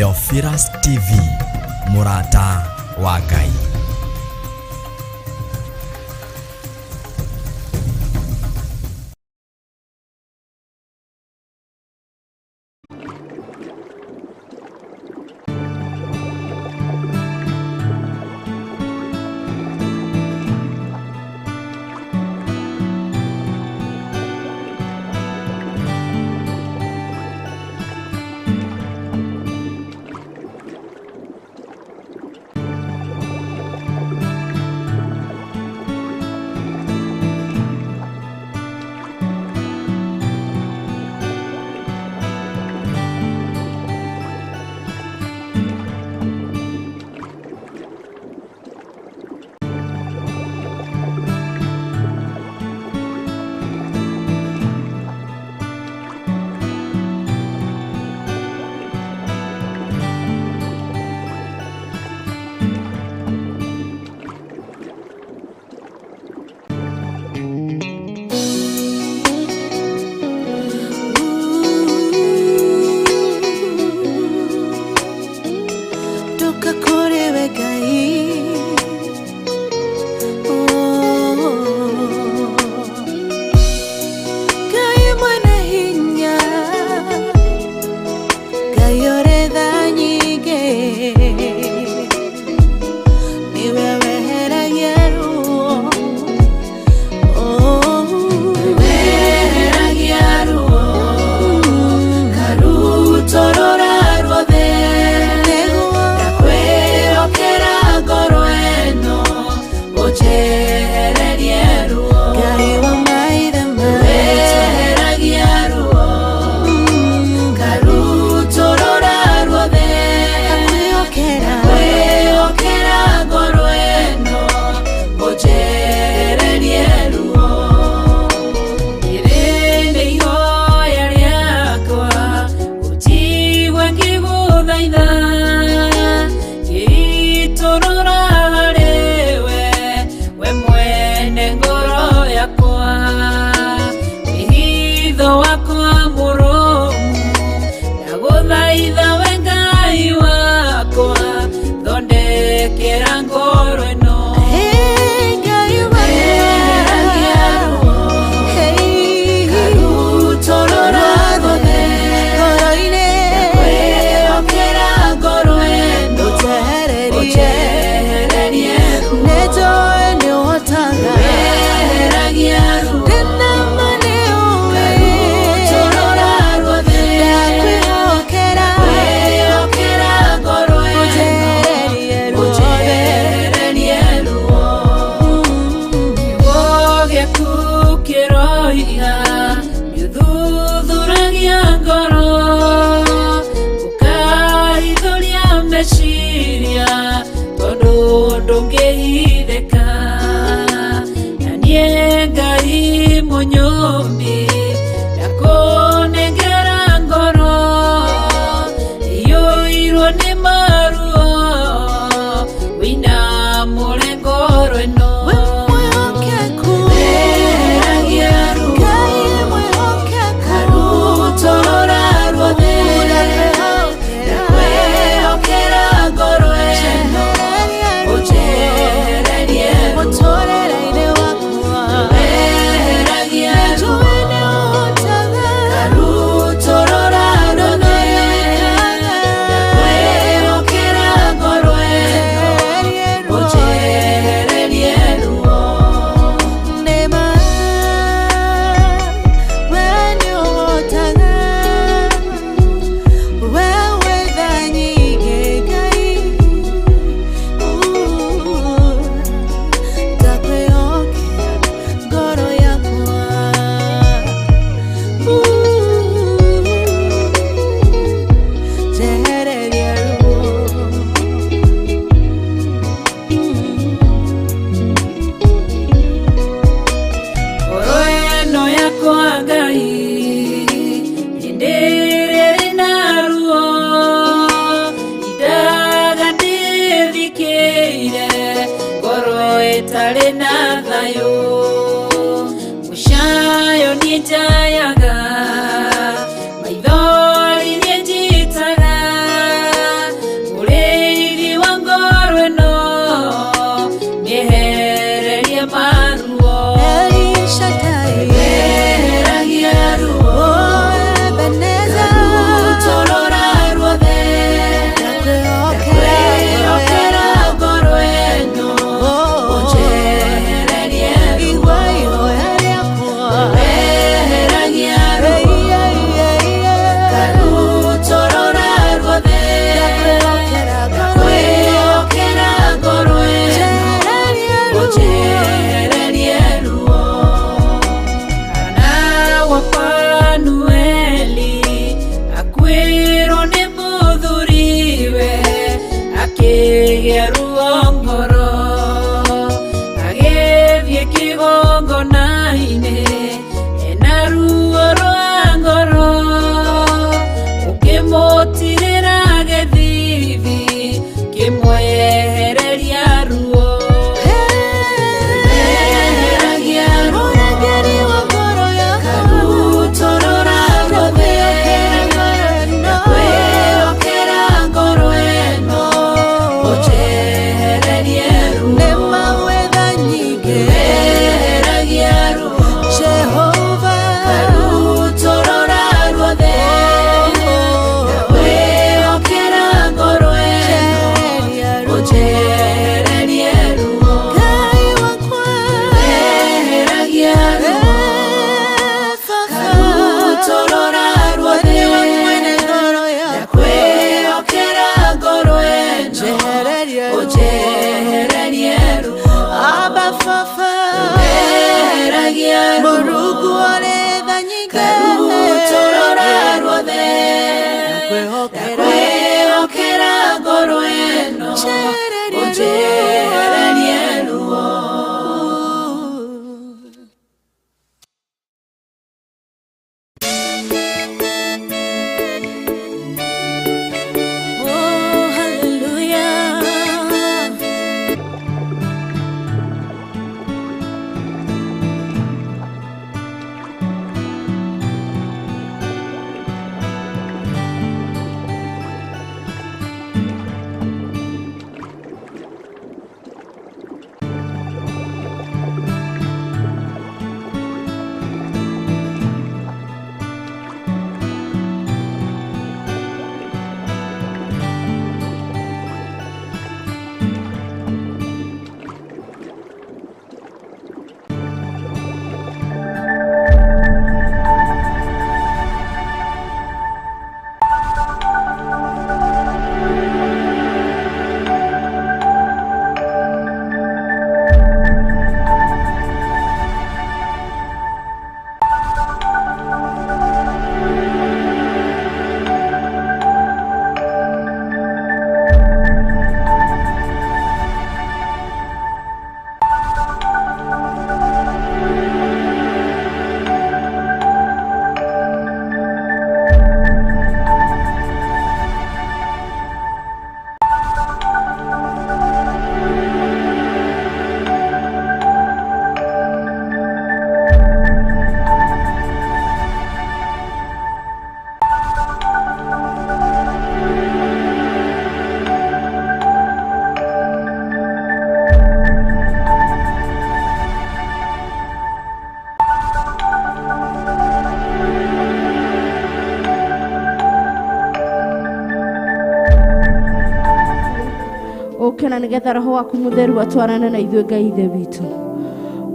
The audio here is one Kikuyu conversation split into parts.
Theophilus TV, mũrata wa Ngai. Ndoka kũrĩ we Ngai. Oh. Ngai mwene hinya, Ngai ũrĩ tha nyingĩ, nĩwe weheragia ruo. Oh. Weheragia ruo karutorora ruothe. Nĩguo. Ndakwĩhokera ngoro ĩno ũnjehererie ruo. Ngai wa maithe maitũ. Weheragia ruo karutorora ruothe. Ndakwĩhokera. Ndakwĩhokera ngoro ĩno ũnjehererie ruo. Rĩrĩ nĩ ihoya rĩakwa ũnjigue ngĩgũthaitha, ngĩitũrũra harĩwe we mwene ngoro yakwa, wĩhitho wakwa mũrũmu, ndagũthaitha we Ngai wakwa, thondekera ngoro ĩno. Hey, Ngai wa Weheragia ruo Hey. karutorora ruothe. Ngoro-inĩ. Ndakwĩhokera ngoro ĩno Ũnjehererie. ũnjehererie ruo. Nĩnjũĩ nĩũhotaga. Weheragia ruo Ndĩna ma nĩũĩ. karutorora ruothe. Ndakwĩhokera. Ndakwĩhokera ngoro ĩno Ũnjehererie ruothe. ũnjehererie ruo. Kiugo gĩaku kĩroiga nĩũthuthuragia ngoro, ũkarithũria meciria, tondũ ndũngĩhithĩka. Na niĩ Ngai mũnyũmbi, ndakũnengera ngoro iyũirwo nĩ maruo, wĩinamũre ngoro ĩno. We mwĩhokeku. Weheragia ruo Ngai mwĩhokeku. karutorora ruothe. Ndakwĩhokera ngoro ĩno ũnjehererie ruo. Mũtũrĩre-inĩ wakwa. Weheragia ruo Nĩnjũĩ nĩũhotaga. karutorora ruothe. Ndakwĩhokera ngoro ĩno Ũnjehererie ruo. ũnjehererie ruo. Nĩma, we nĩũhotaga. We wĩ tha nyingĩ, Ngai. Ndakwĩhokera ngoro yakwa. Njehereria ruo. Ngoro ĩno yakwa Ngai hĩndĩ ĩrĩa ĩrĩ na ruo, indaga ndĩthikĩire, ngoro ĩtarĩ na thayũ, mũcayo niĩ njayaga, maithori niĩ njitaga. Akĩgĩa ruo ngoro agĩthiĩ kĩgongona-inĩ ena ruo rwa ngoro ũkĩmũtirĩra gĩthithi kĩmwehereria ruo Eheragia ruo Mũrangĩri wa ngoro yakwa Karutorora ruothe Ndakwĩhokera ngoro ĩno ũnjehererie ruo Nĩ mawetha nyingĩ Eheragia ruo Jehova Karutorora ruothe Ndakwĩhokera ngoro ĩno Njeheria ruo ũnjehererie ruo Ngai wakwa Eheragia ruo Karutorora ruothe Nĩwe mwene ngoro yakwa Ndakwĩhokera ngoro ĩno Njehererie ruo ũnjehererie ruo Abba Baba Eheragia ruo Mũrungu ũrĩ tha nyingĩ Karutorora ruothe Ndakwĩhokera Ndakwĩhokera ngoro ĩno Njehererie ũnjehererie ruo Oh, hallelujah. Ũkena nĩgetha roho waku mũtheru atwarane na ithuĩ Ngai ithe witũ.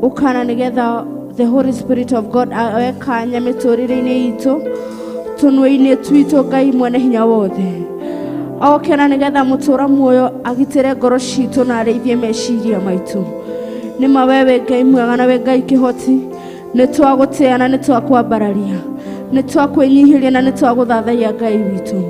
Ũkana nĩgetha the Holy Spirit of God oe kanya mĩtũrĩre-inĩ itũ tũnua-inĩ twitũ Ngai mwene hinya wothe. Okena nĩgetha mũtũra muoyo agitĩre ngoro citũ na arĩithie meciria maitũ. Nĩma we wĩ Ngai mwega na wĩ Ngai kĩhoti, nĩ twagũtĩa na nĩ twakwambararia, nĩ twakwĩnyihĩria na nĩ twagũthathaiya Ngai witũ.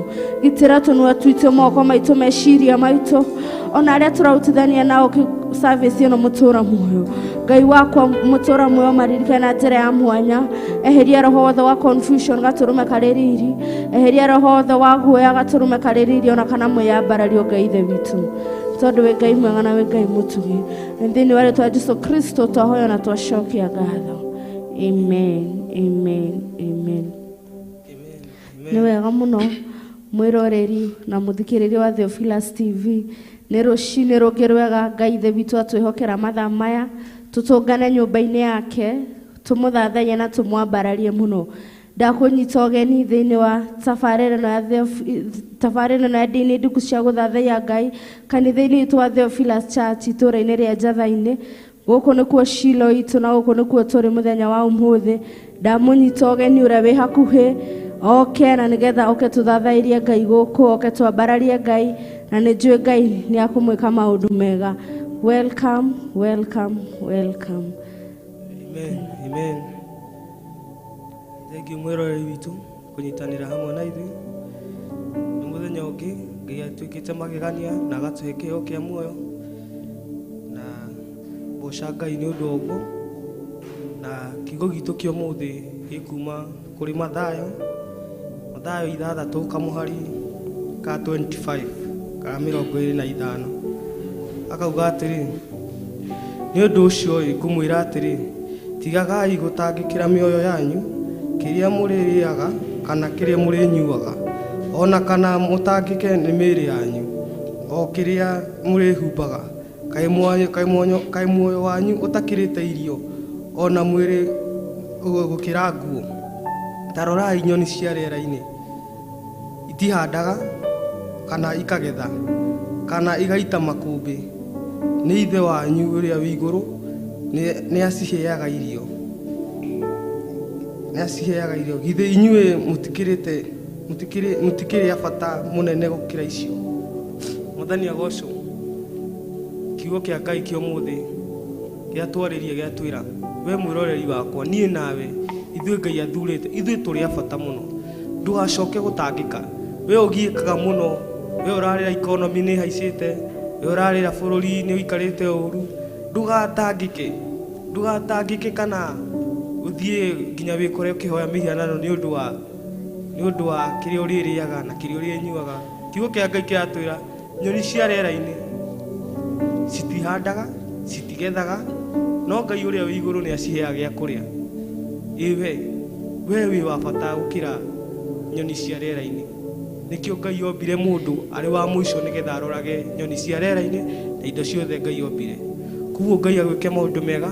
Gitĩra tũnua twitũ, moko maitũ, meciria maitũ, ona arĩa tũrarutithania nao service ĩno mũtũra muoyo. Ngai wakwa mũtũra muoyo maririkane na njĩra ya mwanya, eheria roho wothe wa confusion gatũrũme karĩ riri, eheria roho wothe wa guoya gatũrũme karĩ riri ona kana mwĩyambarario Ngai ithe witũ. Tondũ wĩ Ngai mwega na wĩ Ngai mũtugi. Na thĩinĩ wa rĩtwa Jesũ Kristo twahoya na twacokia ngatho. Amen, amen, amen. Nĩ wega mũno mwĩroreri na mũthikĩrĩria wa Theophilus TV. Nĩ rũcinĩ rũngĩ rwega Ngai ithe witũ atwĩhokera mathaa maya tũtũngane nyũmba-inĩ yake tũmũthathaiye na tũmwambararie mũno. Ndakũnyita ũgeni thĩinĩ wa tabarĩra ĩno ya tabarĩra ĩno ya ndini nduku cia gũthathaiya Ngai kanitha-inĩ witũ wa Theophilus Church itũũra-inĩ rĩa Njatha-inĩ. Gũkũ nĩkuo Shilo itũ na gũkũ nĩkuo tũrĩ mũthenya wa ũmũthĩ. Ndamũnyita ũgeni ũrĩa wĩ hakuhĩ oke na nĩgetha oke tũthathairie Ngai gũkũ, oke twambararie Ngai na nĩ njũĩ Ngai nĩ akũmwĩka maũndũ mega. Welcome, welcome, welcome. Amen, amen. Thank you mwĩroreri witũ kũnyitanĩra hamwe na ithuĩ. Nĩ mũthenya ũngĩ Ngai Ngai atuĩkĩte magegania na agatũhe kĩheo kĩa muoyo na mboca Ngai nĩ ũndũ wa ũguo. Na kiugo gitũ kĩa ũmũthĩ gĩkuma kũrĩ Mathayo, Mathayo 6 kamũhari ka 25 ka 25, akauga atĩrĩ, nĩ ũndũ ũcio ĩ ngũmwĩra atĩrĩ, tigagai gũtangĩkĩra mĩoyo yanyu kĩrĩa mũrĩrĩaga kana kĩrĩa mũrĩnyuaga, ona kana mũtangĩke nĩ mĩĩrĩ yanyu o kĩrĩa mũrĩhumbaga. Kaĩ muoyo wanyu ũtakĩrĩte irio, ona mwĩrĩ gũkĩra nguo? Ta rorai nyoni cia rĩera-inĩ, itihandaga kana ikagetha kana igaita makũmbĩ, nĩ Ithe wanyu ũrĩa wĩ igũrũ nĩ aciheaga irio. Nĩ aciheaga irio. Githĩ inyuĩ mũtikĩrĩ a bata mũnene gũkĩra icio? Mwathani agocwo. Kiugo kĩa Ngai kĩa ũmũthĩ gĩatwarĩria gĩatwĩra, we mwĩroreri wakwa, niĩ nawe ithuĩ Ngai athurĩte, ithuĩ tũrĩ a bata mũno. Ndũgacoke gũtangĩka. We ũgiĩkaga mũno, we ũrarĩra economy nĩ ĩhaicĩte, we ũrarĩra bũrũri nĩ ũikarĩte ũru. Ndũgatangĩke, ndũgatangĩke kana ũthiĩ nginya wĩkore ũkĩhoya mĩhianano nĩ ũndũ wa kĩrĩa ũrĩrĩaga na kĩrĩa ũrĩnyuaga. Kiugo kĩa Ngai kĩratwĩra nyoni cia rĩera-inĩ citihandaga, citigethaga, no Ngai ũrĩa wĩ igũrũ nĩ aciheaga gĩa kũrĩa. Ĩ we wĩ wa bata gũkĩra nyoni cia rĩera-inĩ. Nĩkĩo Ngai ombire mũndũ arĩ wa mũico nĩgetha arorage nyoni cia rĩera-inĩ na indo ciothe Ngai ombire. Koguo Ngai agwĩke maũndũ mega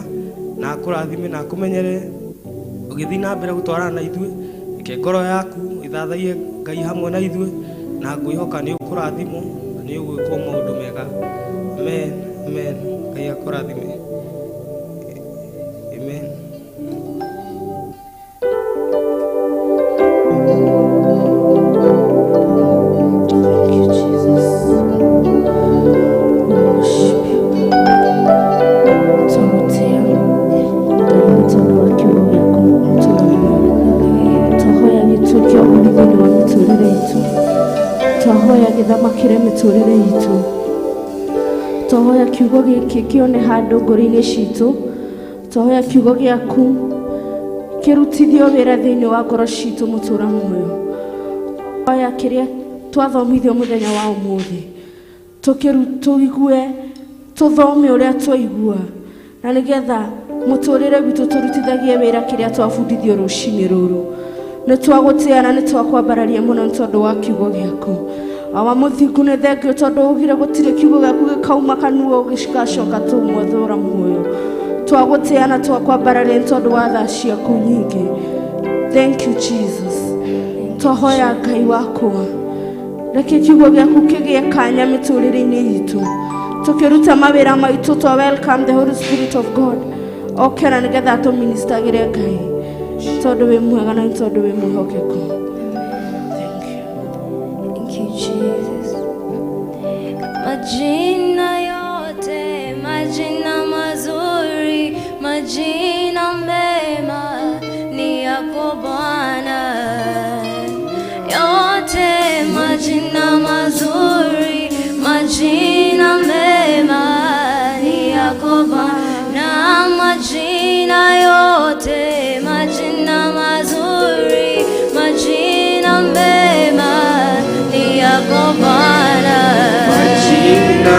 na akũrathime na akũmenyerere ũgĩthiĩ na mbere gũtwarana na ithuĩ. Reke ngoro yaku ĩthathaiye Ngai hamwe na ithuĩ, na ngwĩhoka nĩ ũkũrathimwo na nĩ ũgwĩkwo maũndũ mega. Amen, amen. Ngai akũrathime. Amen. Thank you, Jesus. We worship you. Twagũtĩa Ngai nĩ tondũ wa kiugo gĩaku mũtũũra muoyo. Twahoya gĩtuĩke ũguni thĩinĩ wa mĩtũũrĩre itũ. Twahoya gĩthamakĩre mĩtũũrĩre itũ. Twahoya kiugo gĩkĩ kĩone handũ ngoro-inĩ citũ. Twahoya kiugo gĩaku kĩrutithio wĩra thĩinĩ wa ngoro citũ mũtũũra muoyo. Twahoya kĩrĩa twathomithio mũthenya wa ũmũthĩ tũigue, tũthome ũrĩa twaigua, na nĩgetha mũtũũrĩre witũ tũrutithagie wĩra kĩrĩa twabundithio rũcinĩ rũrũ. Nĩ twagũtĩa na nĩ twakwambararia mũno nĩ tondũ wa kiugo gĩaku. Awa mũthingu nĩ thengio tondũ ugire gũtirĩ kiugo gĩaku gĩkauma kanua gĩgacoka tũmũthũra muoyo. Twagũtĩa na twakwambararia nĩ tondũ wa tha ciaku nyingĩ. Thank you, Jesus. Twahoya Ngai wakwa, reke kiugo gĩaku kĩgĩe kanya mĩtũũrĩre-inĩ itũ. Tũkĩruta mawĩra maitũ, twa welcome the Holy Spirit of God oke na nĩgetha atũministagĩre Ngai, tondũ wĩ mwega na nĩ tondũ wĩ mwĩhokeku. Thank you. Thank you, Jesus. Majina yote, majina mazuri, majina mema ni yako Bwana. Yote majina mazuri, majina mema ni yako Bwana. Majina yote, majina mazuri, majina mema ni yako Bwana. Majina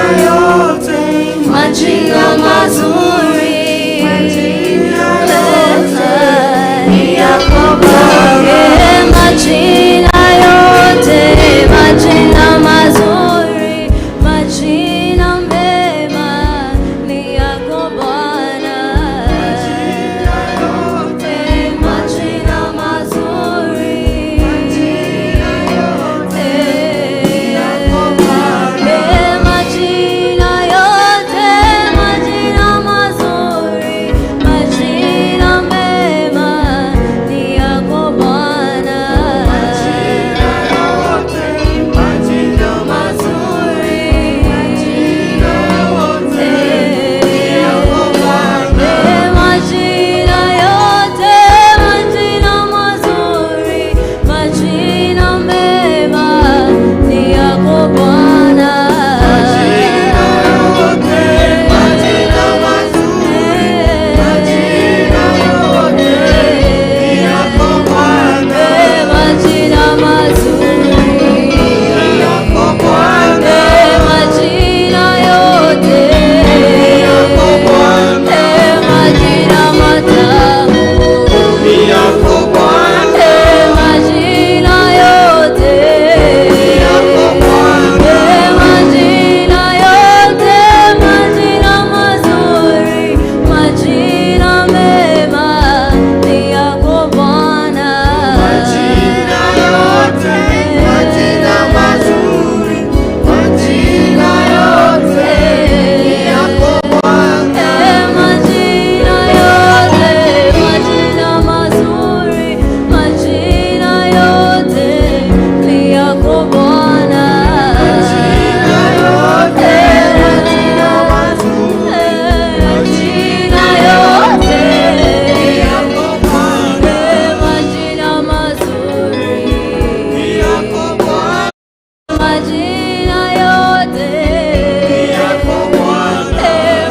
Majina yote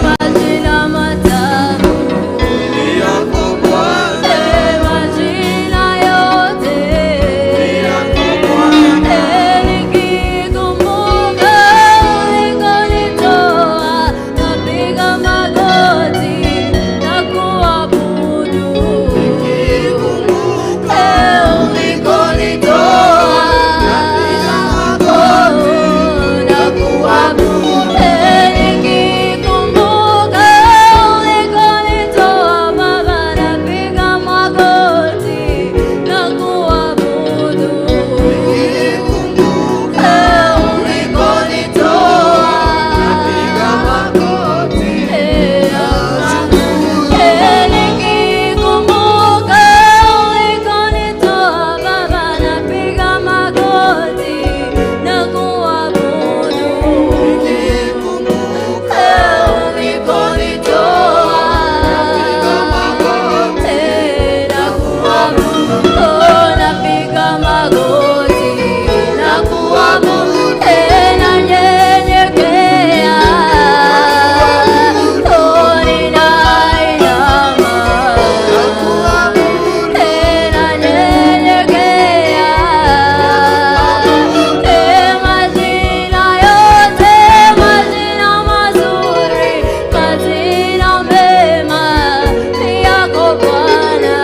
majina matamu, majina yote, nikikumbuka ulikonitoa, napiga magoti na kuabudu. Ulikonitoa, na kuabudu. Nikikumbuka ulikonitoa, Baba, napiga magoti na kuabudu. Ulikonitoa, nikikumbuka ulikonitoa, Baba, napiga magoti na kuabudu. Ulikonitoa, na kuabudu. Napiga magoti na kuabudu, nanyenyekea, ninainama, nanyenyekea. Majina yote, majina mazuri, majina mema ni yako Bwana.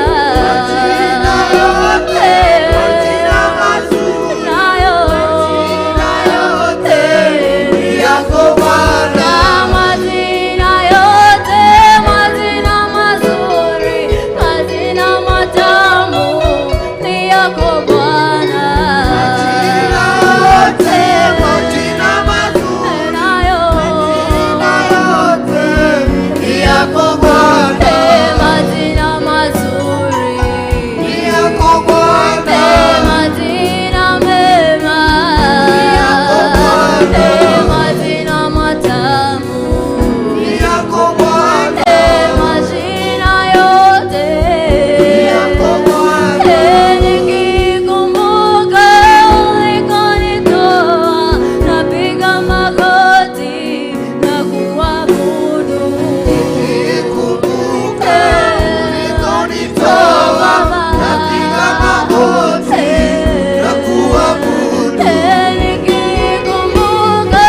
Majina yote, majina mazuri, majina matamu ni yako Bwana. Majina mazuri, majina mema, majina matamu, majina yote. Nikikumbuka ulikonitoa, napiga magoti na kuabudu. Nikikumbuka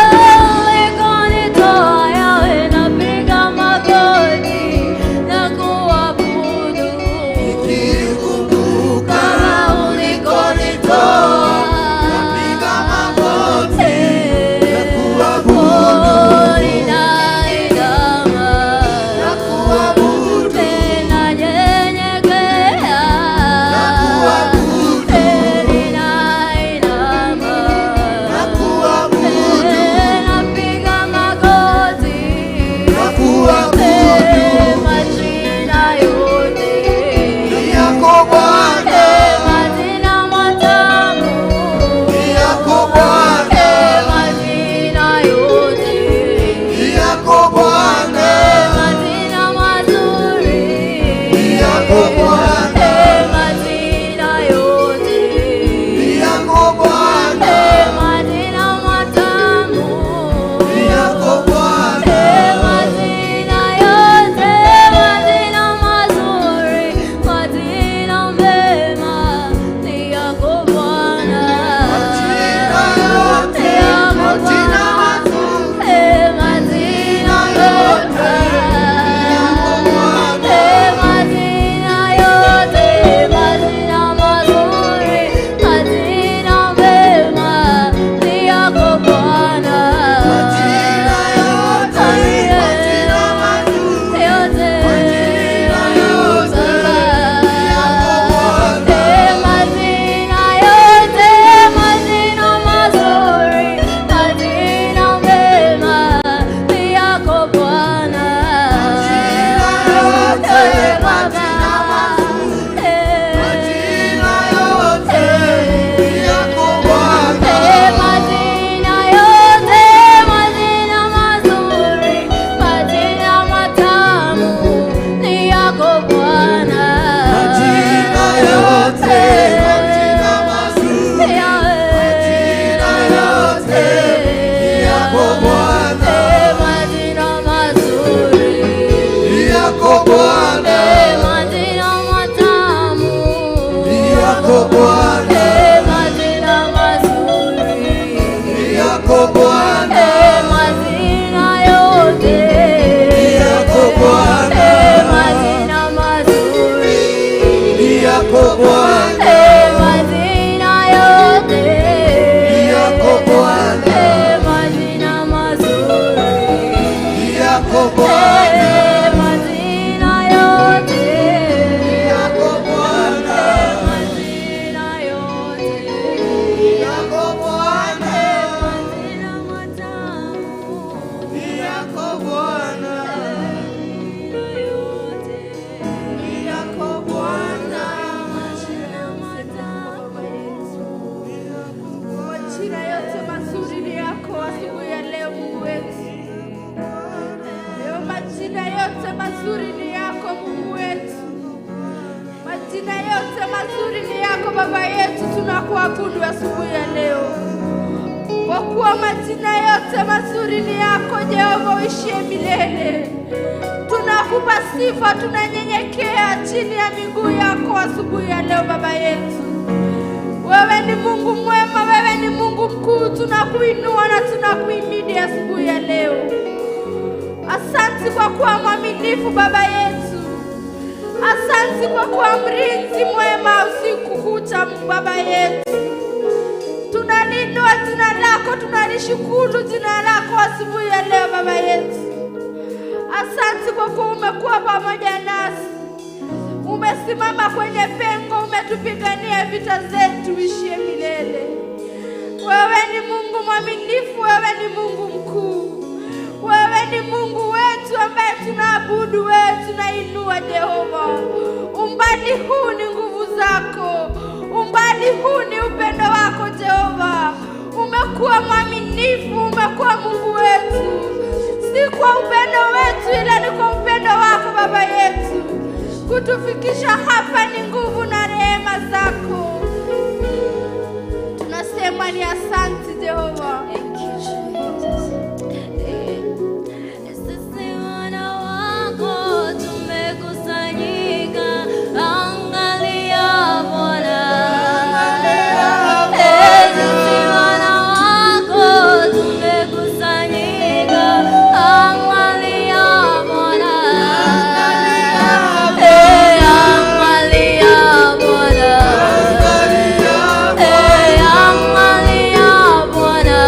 yako Bwana, Majina yote ni yako Bwana, majina mazuri, ni yako Bwana, majina yote ni yako Bwana, majina mazuri, ni yako Bwana, majina yote, ni yako Bwana, majina yote, ni yako Bwana, majina matamu, ni yako Bwana, yote, ni yako Bwana, majina matamu. Majina yote mazuri ni yako asubuhi ya leo, Mungu wetu. Leo majina yote mazuri ni yako, Mungu wetu. Majina yote mazuri ni yako Baba yetu, tunakuabudu asubuhi ya leo, kwa kuwa majina yote mazuri ni yako Jehova uishie milele. Tunakupa sifa, tunanyenyekea chini ya miguu yako asubuhi ya leo Baba yetu. Wewe ni Mungu mwema, wewe ni Mungu mkuu, tunakuinua na tunakuhimidi asubuhi ya leo. Asante kwa kuwa mwaminifu Baba yetu. Asante kwa kuwa mlinzi mwema usiku kucha Baba yetu. Tunalinua jina lako, tunalishukuru jina lako asubuhi ya leo Baba yetu. Asante kwa kuwa umekuwa pamoja nasi, umesimama kwenye pengo, umetupigania vita zetu, ishie milele. Wewe ni Mungu mwaminifu, wewe ni Mungu mkuu, wewe ni Mungu wetu ambaye tunaabudu wewe, tunainua Jehova. Umbali huu ni nguvu zako, umbali huu ni upendo wako Jehova. Umekuwa mwaminifu, umekuwa Mungu wetu, si kwa upendo wetu, ila ni kwa upendo wako Baba yetu. Kutufikisha hapa ni nguvu na rehema zako. Tunasema ni asante Jehova. Thank you, Jesus. Sisi wana wako tumekusanyika, angalia Bwana. Sisi wana wako tumekusanyika, angalia Bwana. Angalia Bwana. Angalia Bwana.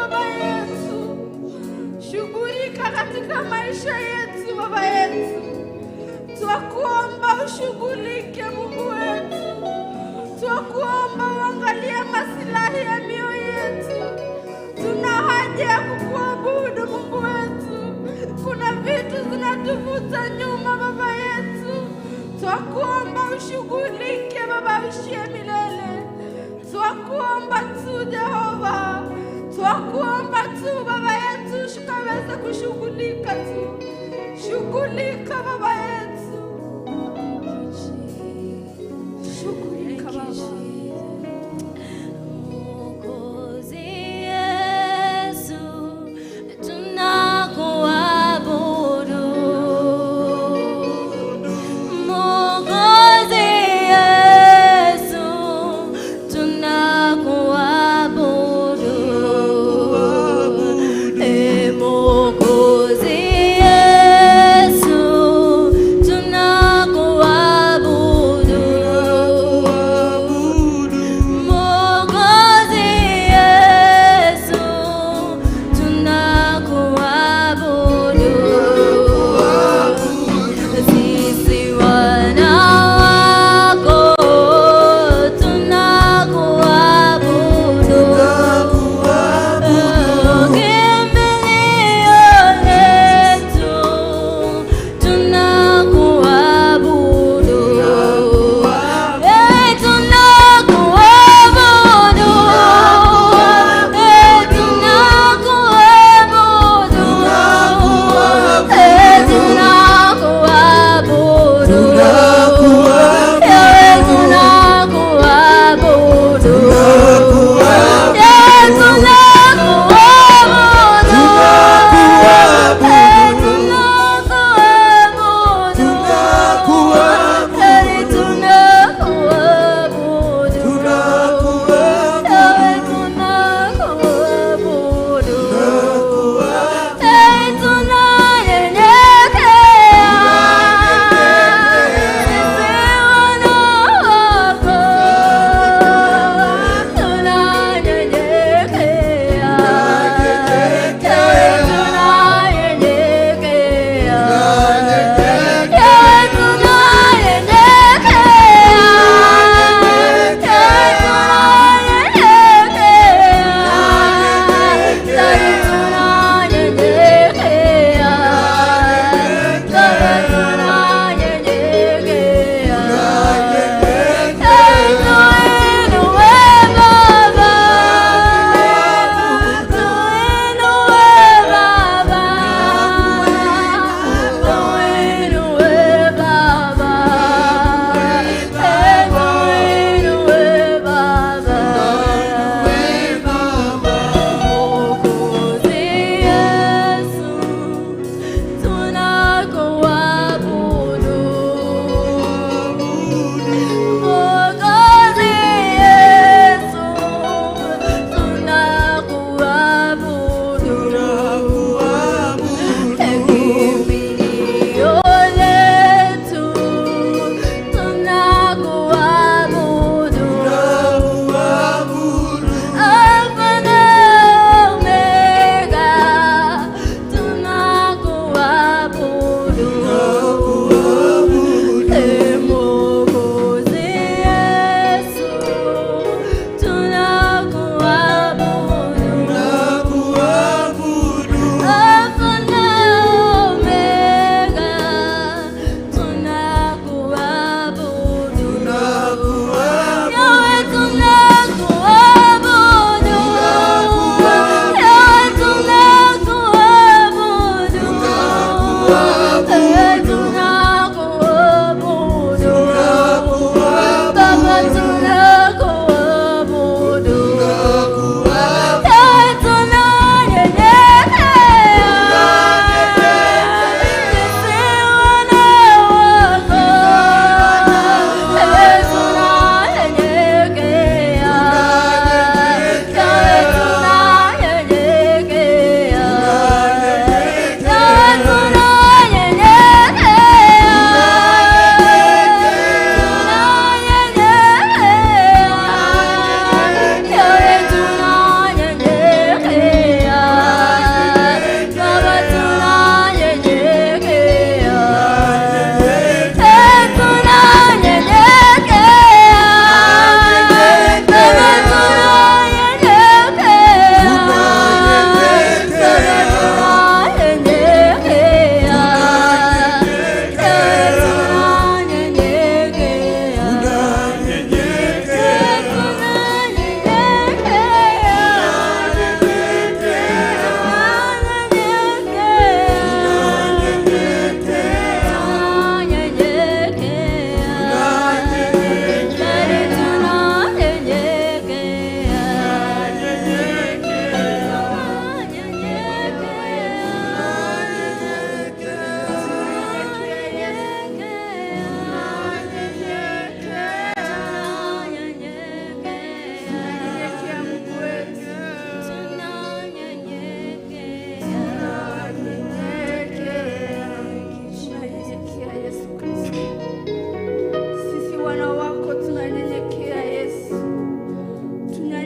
Baba yetu, shughulika katika maisha yetu Baba yetu. Twakuomba ushughulike Mungu wetu, twakuomba uangalie masilahi ya mioyo yetu. Tuna haja ya kukuabudu Mungu wetu, kuna vitu zinatuvuta nyuma Baba yetu. Twakuomba ushughulike Baba, ushie milele. Twakuomba tu Jehova, twakuomba tu Baba yetu, tukaweze kushughulika tu, shughulika Baba yetu, shughulika Baba. Mwokozi Yesu, tunakuabudu. Mwokozi Yesu, tunakuabudu. Ee Mwokozi Yesu, tunakuabudu.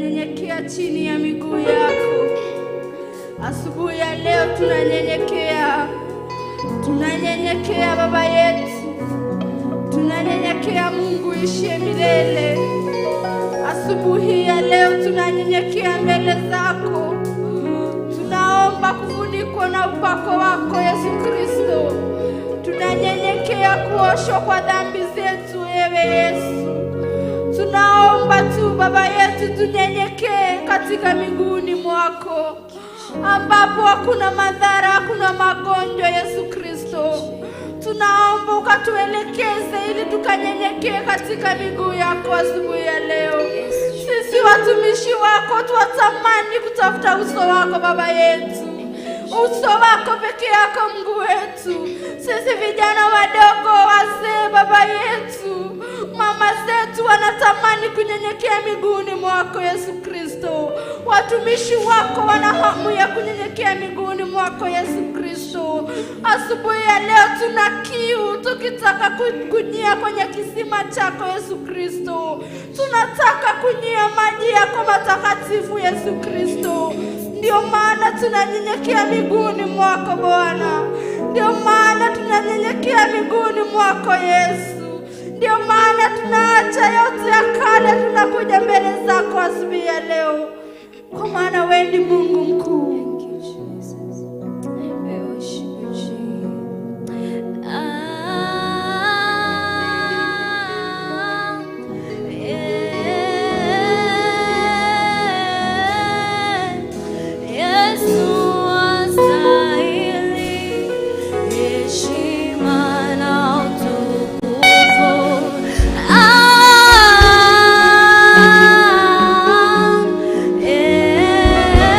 Tunanyenyekea chini ya miguu yako. Asubuhi ya leo tunanyenyekea. Tunanyenyekea Baba yetu. Tunanyenyekea Mungu ishie milele. Asubuhi ya leo tunanyenyekea mbele zako. Tunaomba kufunikwa na upako wako Yesu Kristo. Tunanyenyekea kuoshwa kwa dhambi zetu ewe Yesu. Tunaomba tu Baba yetu tunyenyekee katika miguuni mwako, ambapo hakuna madhara, hakuna magonjwa Yesu Kristo. Tunaomba ukatuelekeze ili tukanyenyekee katika miguu yako asubuhi ya leo. Sisi watumishi wako tuwatamani kutafuta uso wako Baba yetu, uso wako peke yako Mungu wetu. Sisi vijana wadogo, wazee, Baba yetu, mama zetu wanatamani kunyenyekea miguuni mwako Yesu Kristo. Watumishi wako wana hamu ya kunyenyekea miguuni mwako Yesu Kristo. Asubuhi ya leo tuna kiu, tukitaka kunyia kwenye kisima chako Yesu Kristo. Tunataka kunyia maji yako matakatifu Yesu Kristo. Ndio maana tunanyenyekea miguuni mwako Bwana. Ndio maana tunanyenyekea miguuni mwako Yesu. Ndio maana tunaacha yote ya kale, tunakuja mbele zako asubuhi ya leo, kwa maana wewe ni Mungu mkuu. Thank you, Jesus. We worship you, Jesus. Ah, yeah. Yesu astahili heshima na utukufu. Ah, yeah.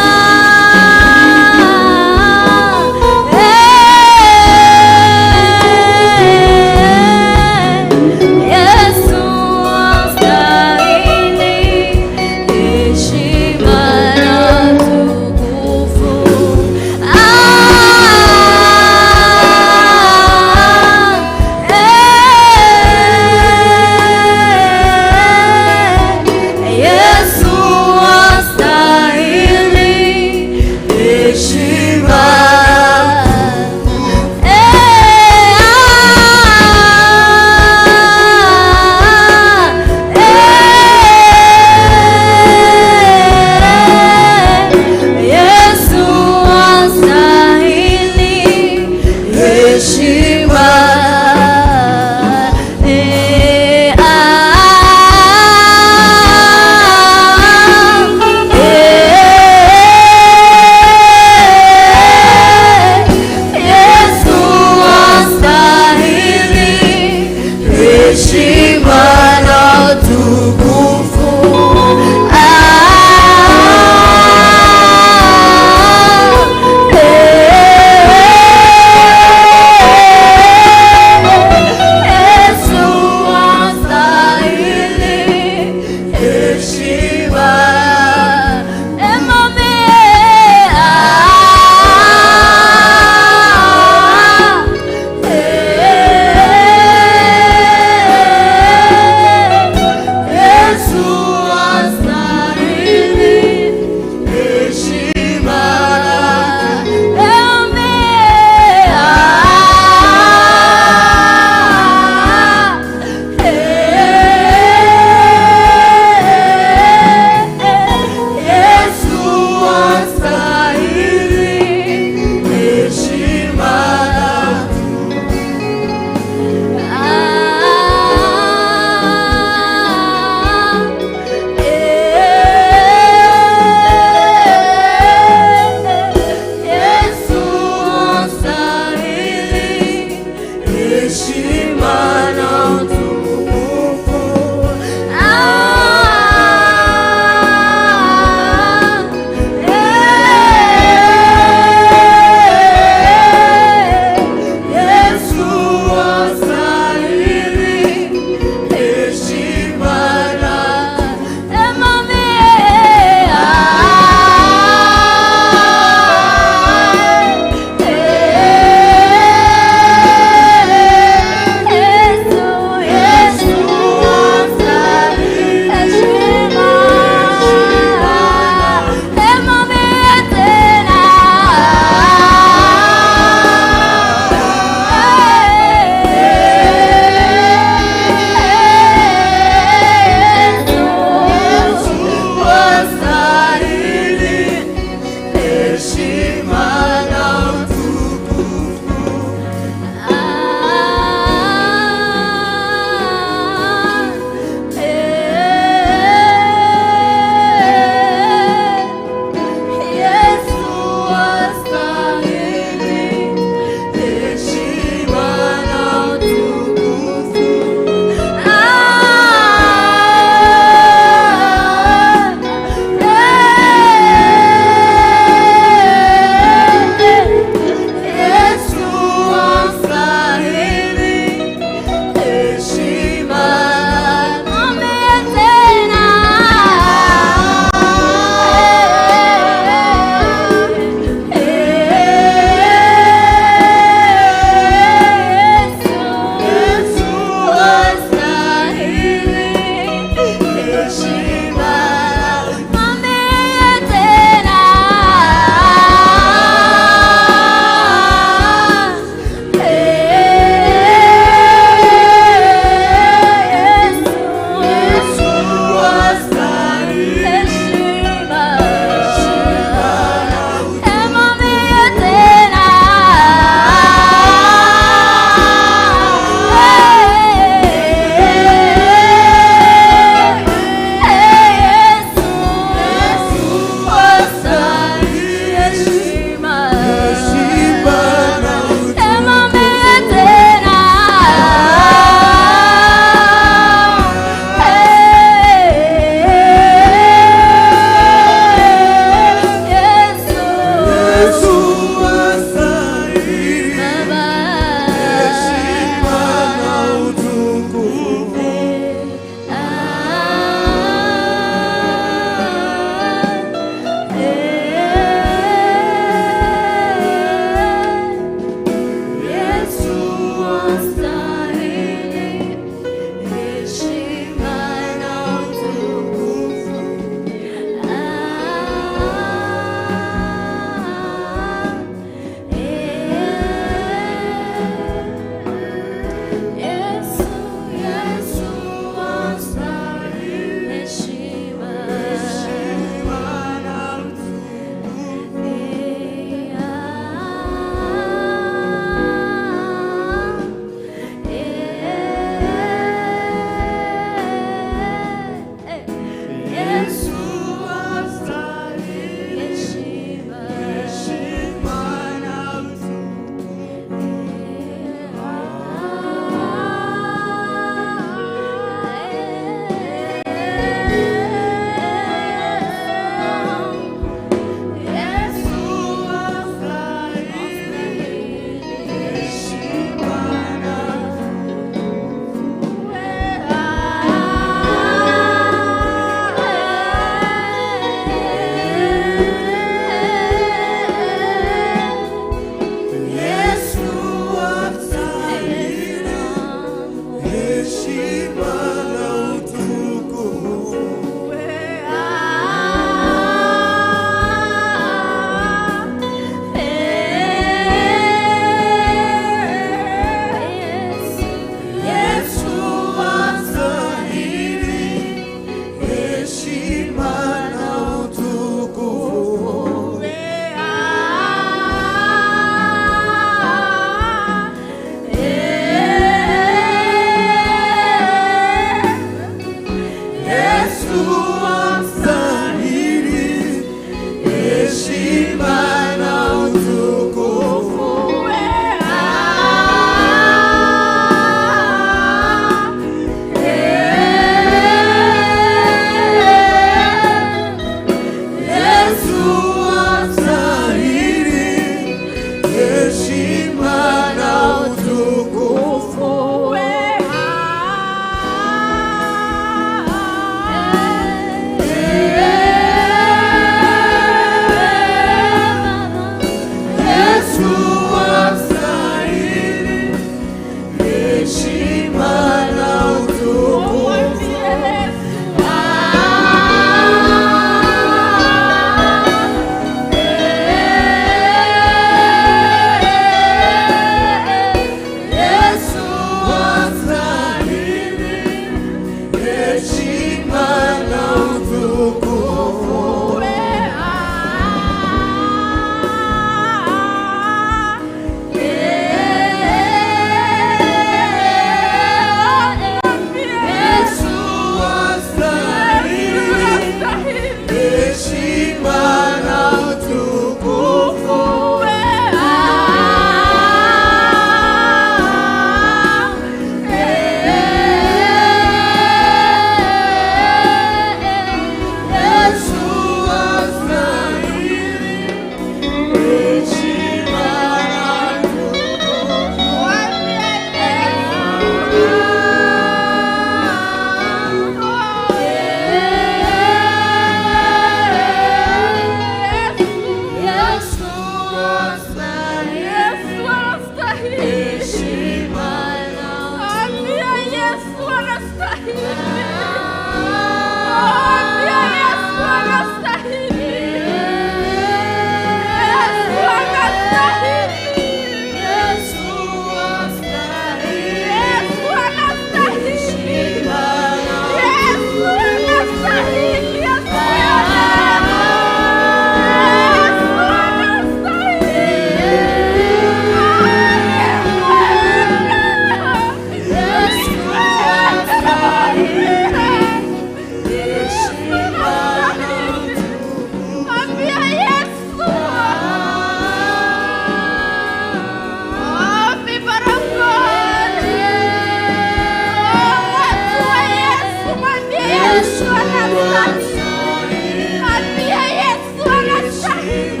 anastahili. Ambia Yesu anastahili.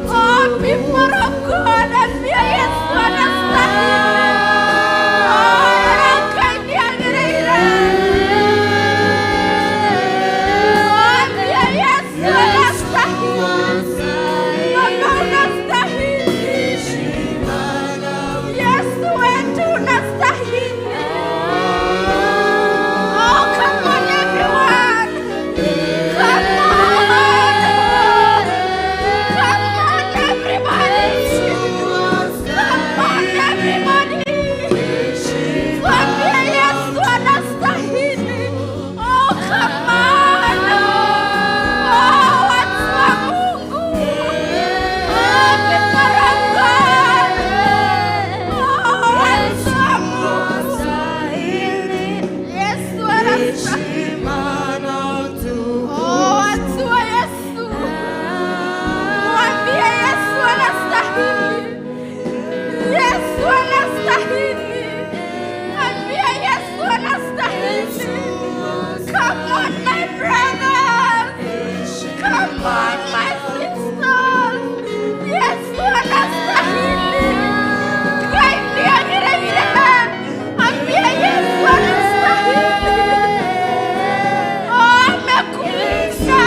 Oh, people of God, ambia Yesu anastahili. Oh, Ngai nĩagĩrĩire. Ambia Yesu anastahili. Baba unastahili. Yesu wetu unastahili. Oh, come on everyone. Come on. Come on everybody. Come on everybody. Mwambie Yesu anastahili. Oh, come on. Oh, watu wa Mungu. Oh, people of God. Oh, watu wa Mungu. Yesu anastahili. Oh, watu wa Yesu. Mwambie Yesu anastahili. Yesu anastahili. Ambia Yesu anastahili. Come on, my brothers. Come on, my sisters. Yesu anastahili. Ngai nĩagĩrĩire. Ambia Yesu anastahili. Oh, amekulisha.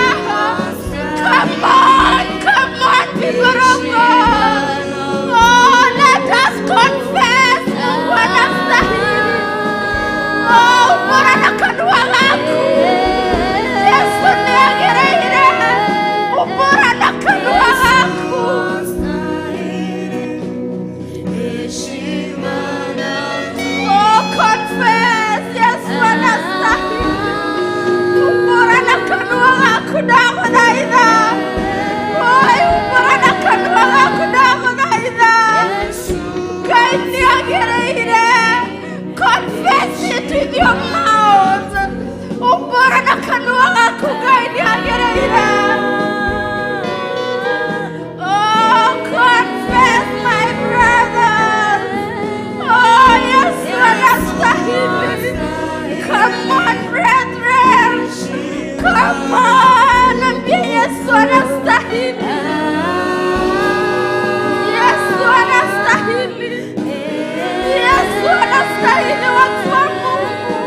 Come on, come on, people of God. Oh, let us confess. Mungu anastahili. Oh, umbũra na kanua gaku. Yesu nĩagĩrĩire. Umbũra na kanua gaku. Oh, confess. Yesu anastahili. Umbũra na kanua gaku ndagũthaitha. Oi, umbũra na kanua gaku ndagũthaitha. Ngai nĩagĩrĩire. Confess it with your mouth. Umbũra na kanua gaku Ngai nĩagĩrĩire. Oh, confess my brothers. Oh, Yesu anastahili. Come on, brethren. Come on, ambia Yesu anastahili. Yesu anastahili. Yesu anastahili watu wa Mungu.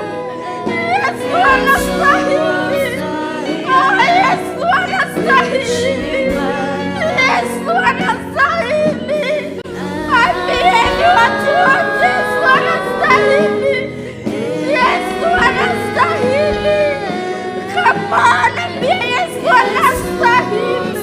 Yesu anastahili. Oh, Yesu anastahili. Yesu anastahili. Ambieni watu wote Yesu anastahili. Yesu anastahili. Come on, ambia Yesu anastahili.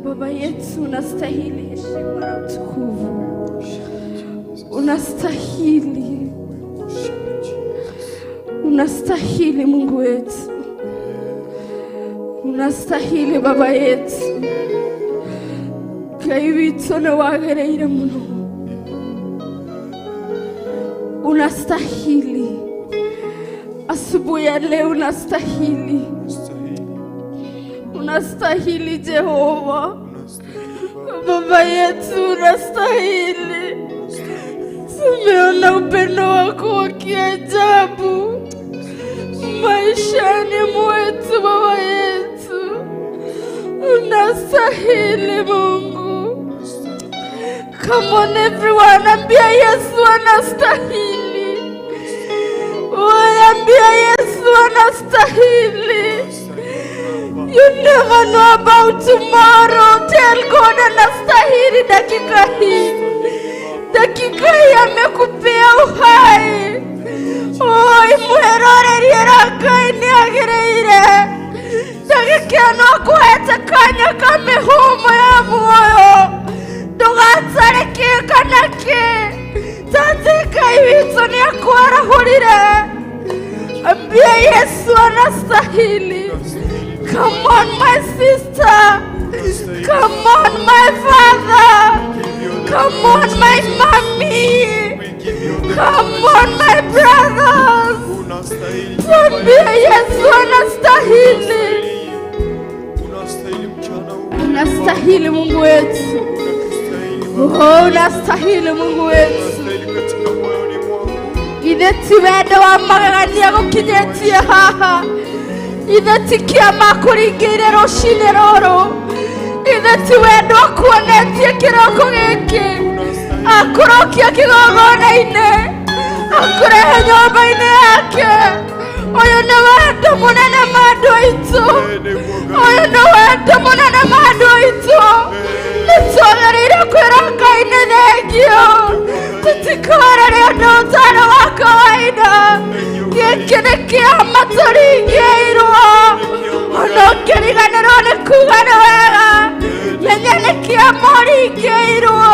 Baba yetu, unastahili heshima na utukufu, unastahili, unastahili Mungu wetu, unastahili Baba yetu. Ngai witũ nĩ wagĩrĩire mũno, unastahili. Asubuhi ya leo unastahili, unastahili Jehova. Baba yetu, unastahili. Tumeona upendo wako wa kiajabu maishani mwetu, Baba yetu, unastahili Mungu. Come on everyone, ambia Yesu anastahili. Ambia Yesu anastahili. You never know about tomorrow. Tell God anastahili dakika hii. Dakika hii amekupea uhai. Oi, mwĩrorerie Ngai nĩagĩrĩire. Ndagĩka ĩno akũhete kanya ka mĩhũmũ ya muoyo. Ndũgatare kĩ kana kĩ. Tate Ngai witũ nĩakwarahũrire. Ambia Yesu anastahili. Come on my sister. Come on my father. Come on my mommy. Come on my brothers. Tuambie Yesu anastahili. Unastahili mchana huu. Unastahili Mungu wetu. Oh, unastahili Mungu wetu. Unastahili katika moyoni mwangu. Ithe ti wendo wa magegania gũkinyĩtie haha. Ithe ti kĩama kũringĩire rũcinĩ rũrũ. Ithe ti wendo akuonetie kĩroko gĩkĩ. Akũrokia kĩgongona-inĩ, akũrehe nyũmba-inĩ yake. Ũyũ nĩ wendo mũnene ma andũ aitũ. Ũyũ nĩ wendo mũnene ma andũ aitũ. Nĩ twagĩrĩire kwĩra Ngai nĩ thengio. Tũtikarĩre ũndũ ũtarĩ wa kawaida. Gĩkĩ nĩ kĩama tũringĩirwo. Ona ũngĩriganĩrwo nĩ kuga nĩ wega, menya nĩ kĩama ũringĩirwo.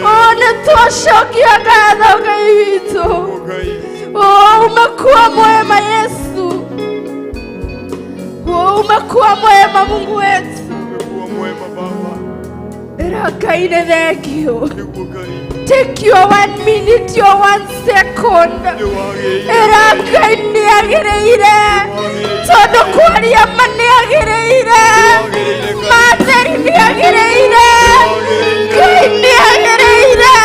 Oh, nĩ twacokia ngatho Ngai witũ. Oh, umekuwa mwema Yesu. Oh, umekuwa mwema Mungu wetu. Umekuwa mwema Baba. Ĩra Ngai nĩ thengio. Nĩguo Ngai. Take your one minute, your one second. Nĩwagĩrĩire. Ĩra Ngai nĩagĩrĩire. Tondũ kwaria ma nĩagĩrĩire. Matheri nĩagĩrĩire. Ngai nĩagĩrĩire.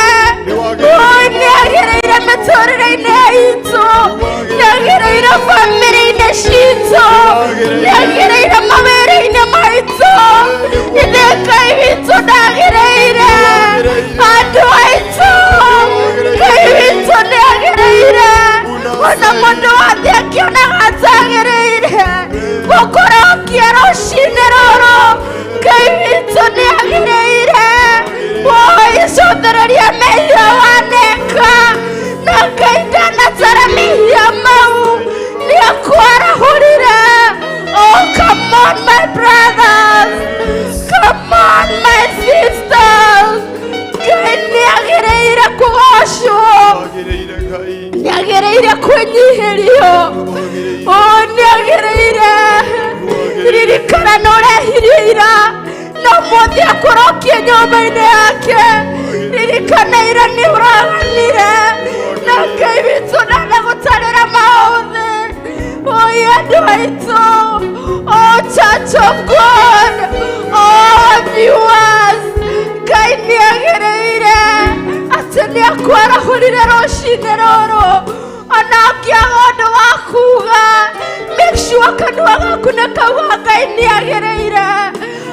Oi, nĩagĩrĩire mĩtũrĩre-inĩ itũ. Nĩagĩrĩire bamĩrĩ-inĩ citũ. Nĩagĩrĩire mawĩra-inĩ maitũ. Ithe Ngai witũ ndagĩrĩire. Andũ aitũ. Ngai witũ nĩagĩrĩire. Ona mũndũ wothe akĩonaga atagĩrĩire. Gũkũrokia rũcinĩ rũrũ. Ngai witũ nĩagĩrĩire. Woi, cothereria mehia waneka. Na Ngai ndanatara mehia mau. Nĩakwarahũrire. Oh, come on my brothers. Come on my sisters. Ngai nĩagĩrĩire kũgocwo. Wagĩrĩire Ngai. Nĩagĩrĩire kwĩnyihĩrio. Oh, nĩagĩrĩire. Ririkana nĩ ũrehirie ira no mũthĩ akũrokie nyũmba-inĩ yake. Ririkana ira nĩ ũraganire na Ngai witũ ndanagũtarĩra maũthĩ. Oi, andũ aitũ. Oh, Church of God. Oh, viewers. Ngai nĩagĩrĩire atĩ nĩakwarahũrire rũcinĩ rũrũ. Ona ũngĩaga ũndũ wa kuga, make sure kanua gaku nĩ kauga Ngai nĩagĩrĩire.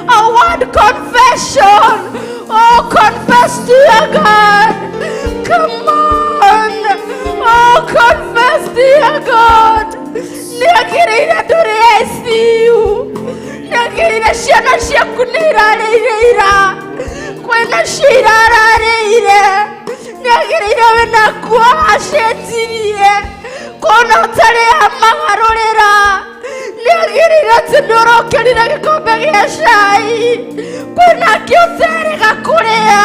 A word confession. Oh, confess to your God. Come on. Oh, confess to your God. Nĩagĩrĩire ndũrĩ ICU. Nĩagĩrĩire ciana ciaku nĩ irarĩire ira. Kwĩna cio irararĩire. Nĩagĩrĩire wĩna nguo acenjirie. Kona ũtarĩ amagarũrĩra. Nĩagĩrĩire atĩ nĩ ũrokĩrire gĩkombe gĩa cai. Kwĩna angĩ ũterĩga kũrĩa.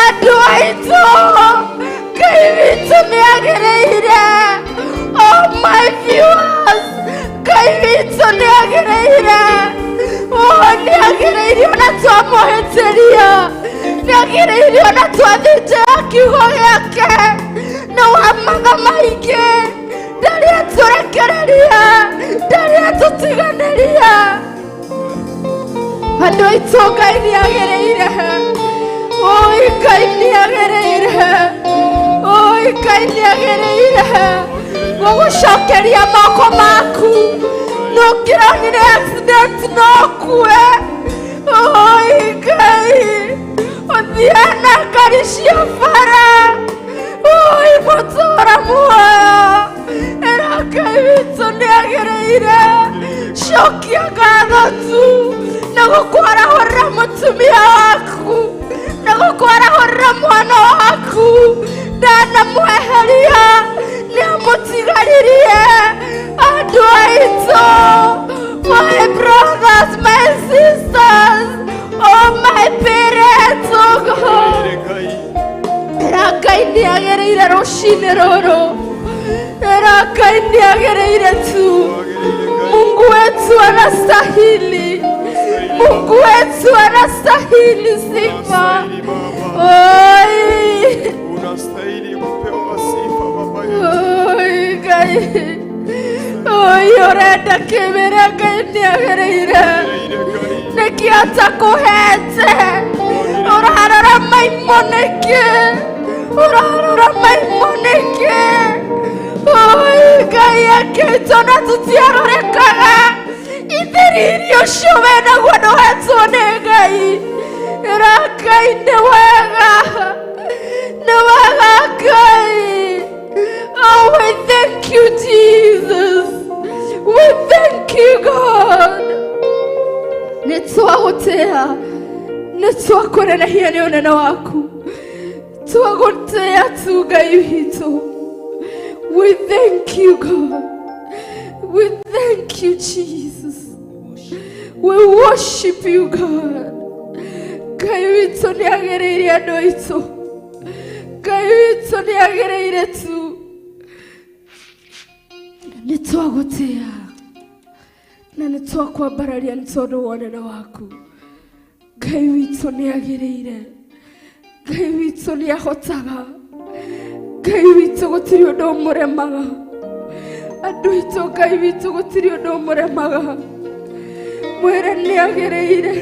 Andũ aitũ, Ngai witũ nĩ agĩrĩire. Oh my viewers, Ngai witũ nĩ agĩrĩire. Oh, nĩ agĩrĩire ona twamũhĩtĩria, nĩ agĩrĩire ona twathiĩ nja ya kiugo gĩake na wamatha maingĩ, ndarĩ atũrekereria, ndarĩ atũtiganĩria. Andũ aitũ, Ngai nĩ agĩrĩire. Oi, Ngai nĩ agĩrĩire. Oi, Ngai nĩ agĩrĩire gũgũcokeria moko maku. Nũngĩronire accident no kue. Oi, Ngai ũthiĩ na ngari cia bara. Oi, mũtũra muoyo, ĩra Ngai witũ nĩ agĩrĩire. Cokia ngatho tu na gũkwarahũrĩra mũtumia waku, na gũkwarahũrĩra mwana waku. Ndanamweheria, nĩ amũtigaririe. Andũ aitũ, my brothers, my sisters, oh my parents, oh God. Ngai. Ĩra Ngai nĩ agĩrĩire rũcinĩ rũrũ. Ĩra Ngai nĩ agĩrĩire tu. Mungu wetu anastahili. Mungu wetu anastahili sifa. Unastahili Baba. Oi, Unastahili kupewa sifa Baba yetu. oi, Ngai. Oi, ũrenda kĩmĩra, Ngai nĩ agĩrĩire. Agĩrĩire Ngai. Nĩkĩ atakũhete? Ũrarora maimũ nĩkĩ? Ũrarora maimũ nĩkĩ? Oi, Ngai akĩtwo na tũtiarorekaga. Ithĩrĩri ũcio wenaguo ndũhetwo nĩ Ngai. Ĩra Ngai nĩ wega, nĩ wega Ngai. Oh, we thank you, Jesus. We thank you, God. Nĩ twagũtĩa, nĩ twakũnenehia nĩ ũnene waku. Twagũtĩa tu, Ngai witũ. We thank you, God. We thank you, Jesus. We worship you, God. Ngai witũ nĩ agĩrĩire. Andũ aitũ, Ngai witũ nĩ agĩrĩire tu. Nĩ twagũtĩa na nĩ twakwambararia nĩ tondũ wa ũnene waku. Ngai witũ nĩ agĩrĩire. Ngai witũ nĩ ahotaga. Ngai witũ gũtirĩ ũndũ ũmũremaga. Andũ aitũ, Ngai witũ gũtirĩ ũndũ ũmũremaga. Mwĩre nĩ agĩrĩire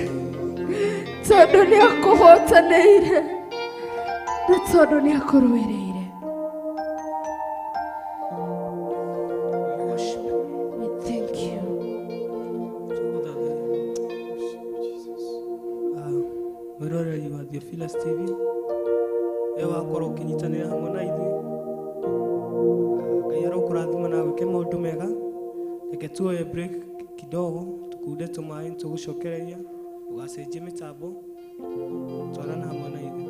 tondũ nĩ akũhotanĩire na tondũ nĩ akũrũĩrĩire. Worship. We thank you. Tũgũthathaiya. Mwĩroreri wa Theophilus TV, we wakorwo ũkĩnyitanĩra hamwe na ithuĩ. Ngai arokũrathima na gwĩke maũndũ mega. Reke tuoye break kidogo, tukunde tũmaĩ, tũgũcokereria. Ndũgacenjie mĩtambo, twarana hamwe na ithuĩ.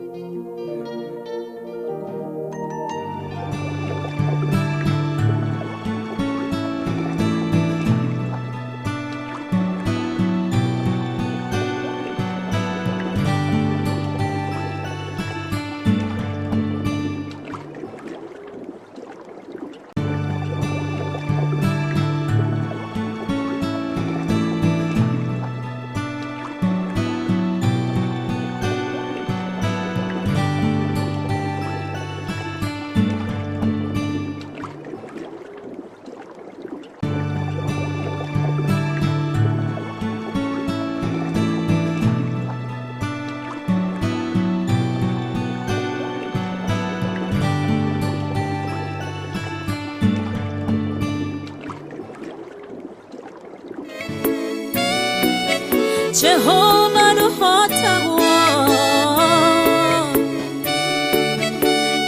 Jehova ndũhotagwo,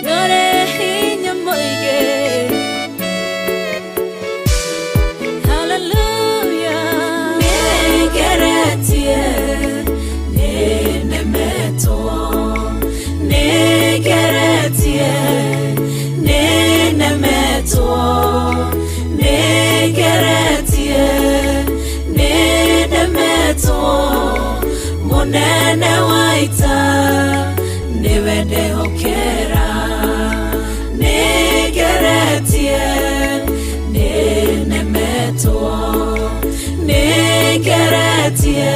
ndũrĩ hinya mũingĩ. Hallelujah. Nĩngeretie, nĩnemetwo, nĩngeretie, nĩnemetwo, nĩngeretie, nĩnemetwo, mũnene. Nĩwe ndehokera. Nĩngeretie, nĩnemetwo. Nĩngeretie,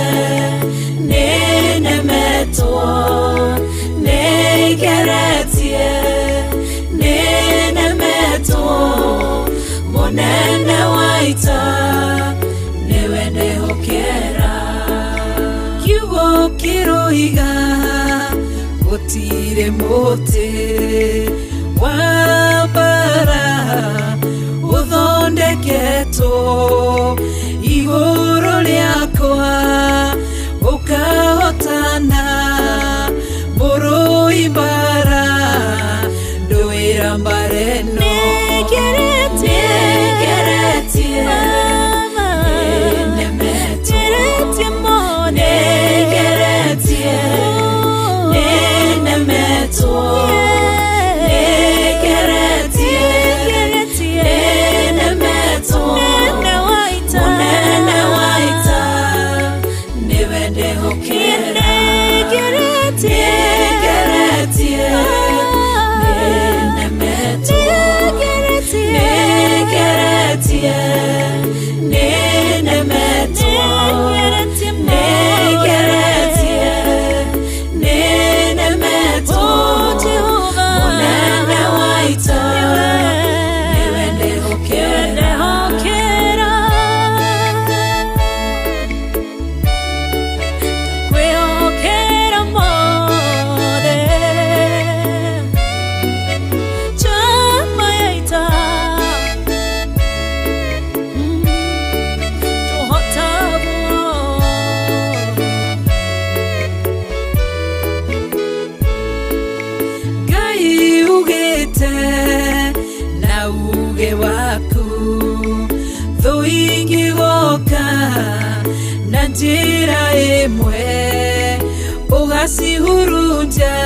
nĩnemetwo. Nĩngeretie, nĩnemetwo. Mũnene wa ita, nĩwe ndehokera. Kiugo kĩroiga gũtirĩ mũtĩ wa mbara ũthondeketwo igũrũ rĩakwa ũkahotana mũrũi mbara ndũĩra mbara ĩno. Nĩngeretie, nĩnemetwo. Nĩngeretie, nĩnemetwo. Nĩngeretie, nĩnemetwo. Mũnene wa ita, nĩwe ndehokera. Nĩngeretie, nĩnemetwo. Nĩngeretie, nĩnemetwo. Nĩngeretie, nĩnemetwo. Mũnene wa ita, nĩwe ndehokera. Kwĩhokera mothe chama ya ita tũhotagwo. Ngai ugĩte na uge waku thũ ingĩgoka na njĩra ĩmwe ũgacihurunja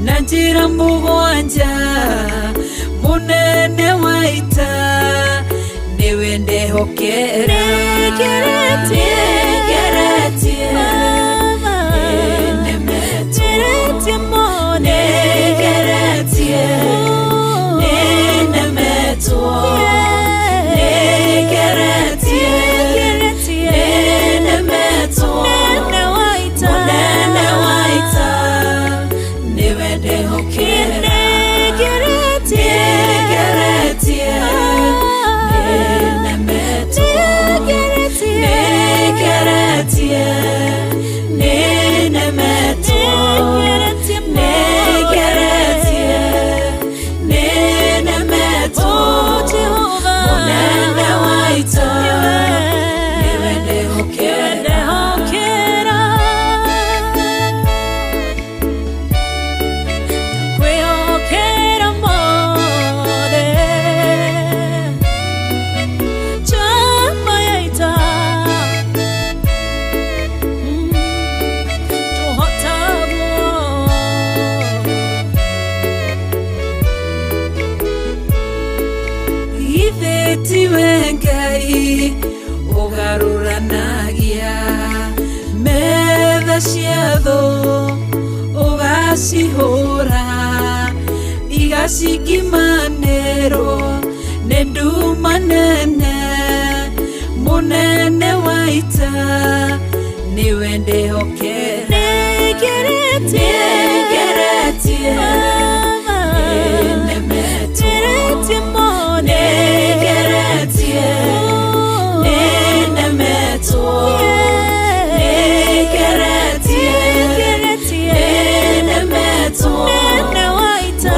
na njĩra mũgwanja. Mũnene wa ita, nĩwe ndehokera. Nĩngeretie, Nĩngeretie, nĩnemetwo. Nĩngeretie, nĩnemetwo. Nĩngeretie, nĩnemetwo. Mũnene wa ita, nĩwe ndehokera. Nĩngeretie, nĩnemetwo. Nĩngeretie, nĩnemetwo. Nĩngeretie, nĩnemetwo. Mũnene wa ita, nĩwe ndehokera. Kwĩhokera mothe chama ya ita tũhotagwo. Ithe tiwe Ngai ũgarũranagia metha cia thũ ũgacihũra igacingimanĩrwo nĩ nduma nene. Mũnene wa ita, nĩwe ndehokera. Nĩngeretie, Nĩngeretie, nĩnemetwo. Nĩngeretie, nĩnemetwo. Nĩngeretie, nĩnemetwo. Mũnene wa ita,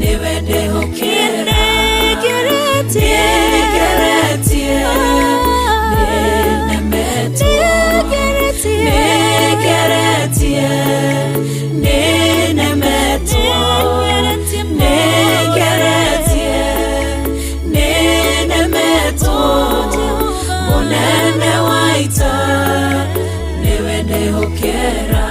nĩwe ndehokera. Nĩngeretie, nĩnemetwo. Nĩngeretie, nĩnemetwo. Nĩngeretie, nĩnemetwo. Mũnene wa ita, nĩwe ndehokera.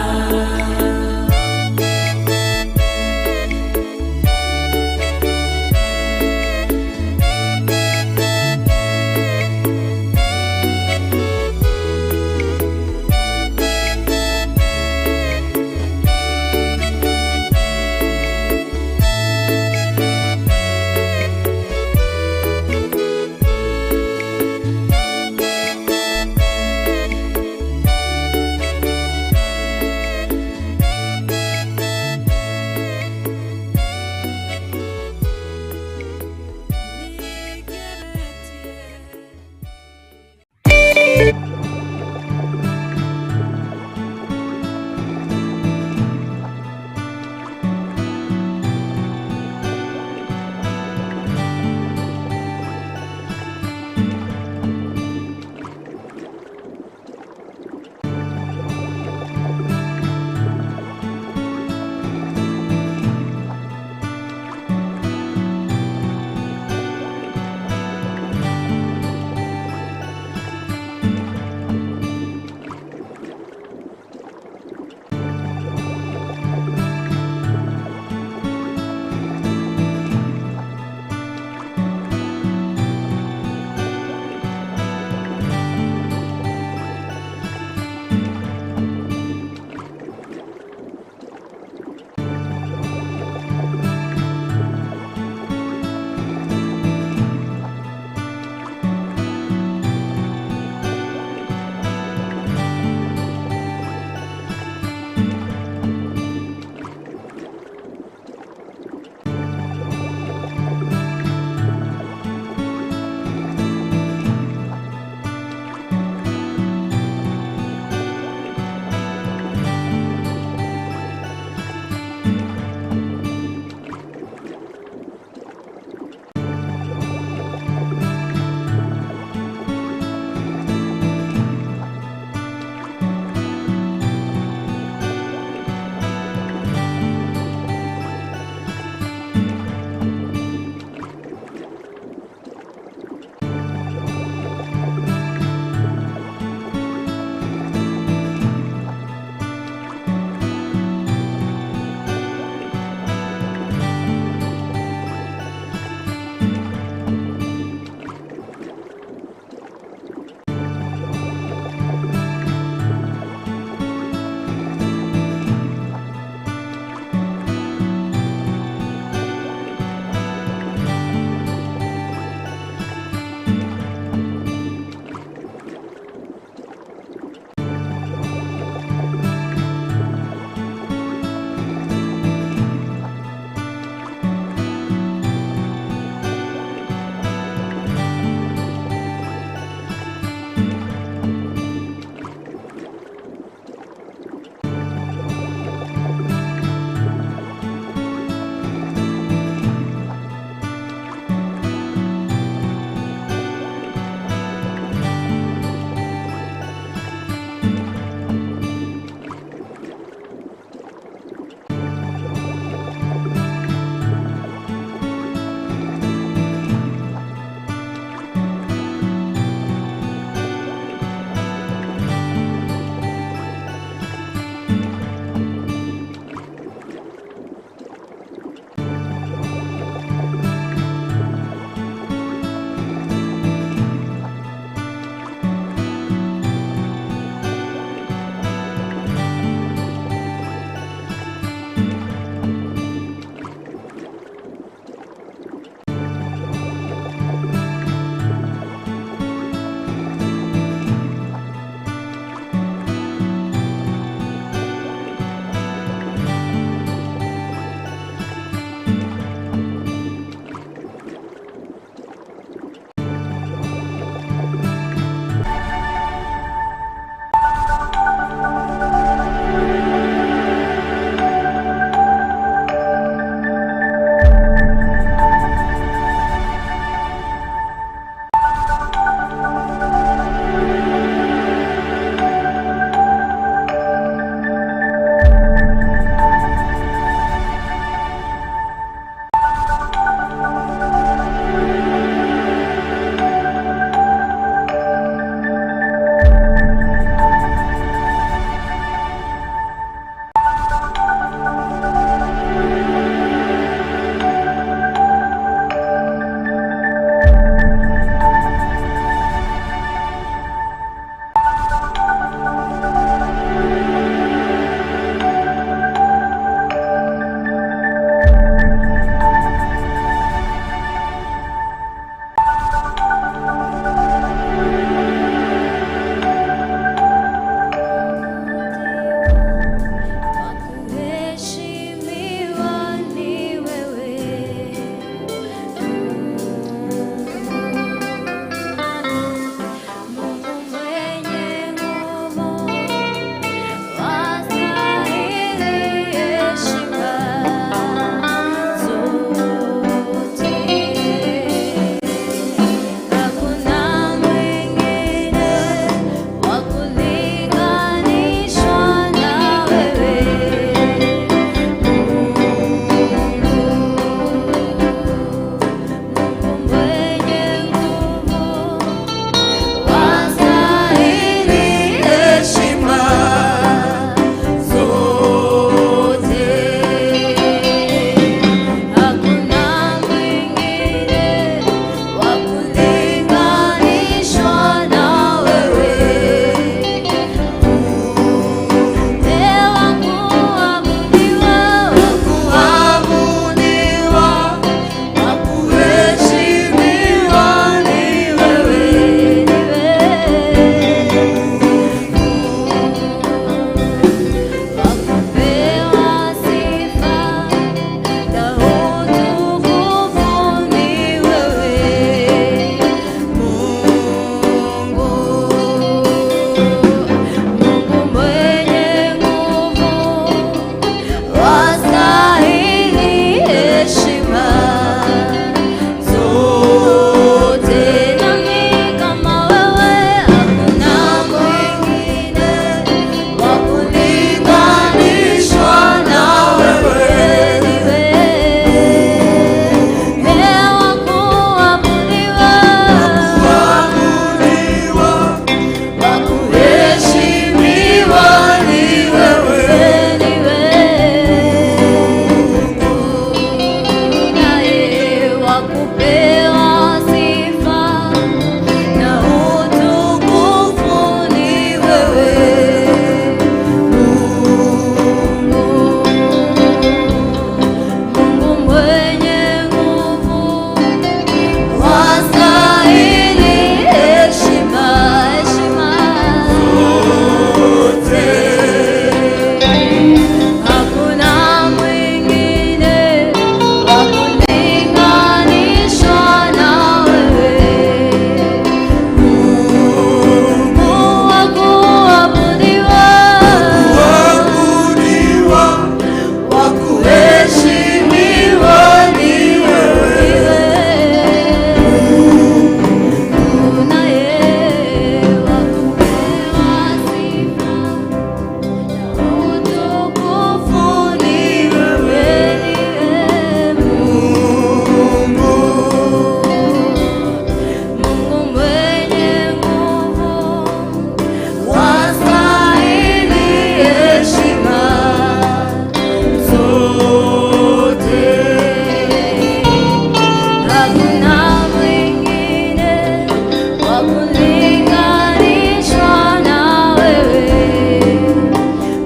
Wa kulinganishwa na wewe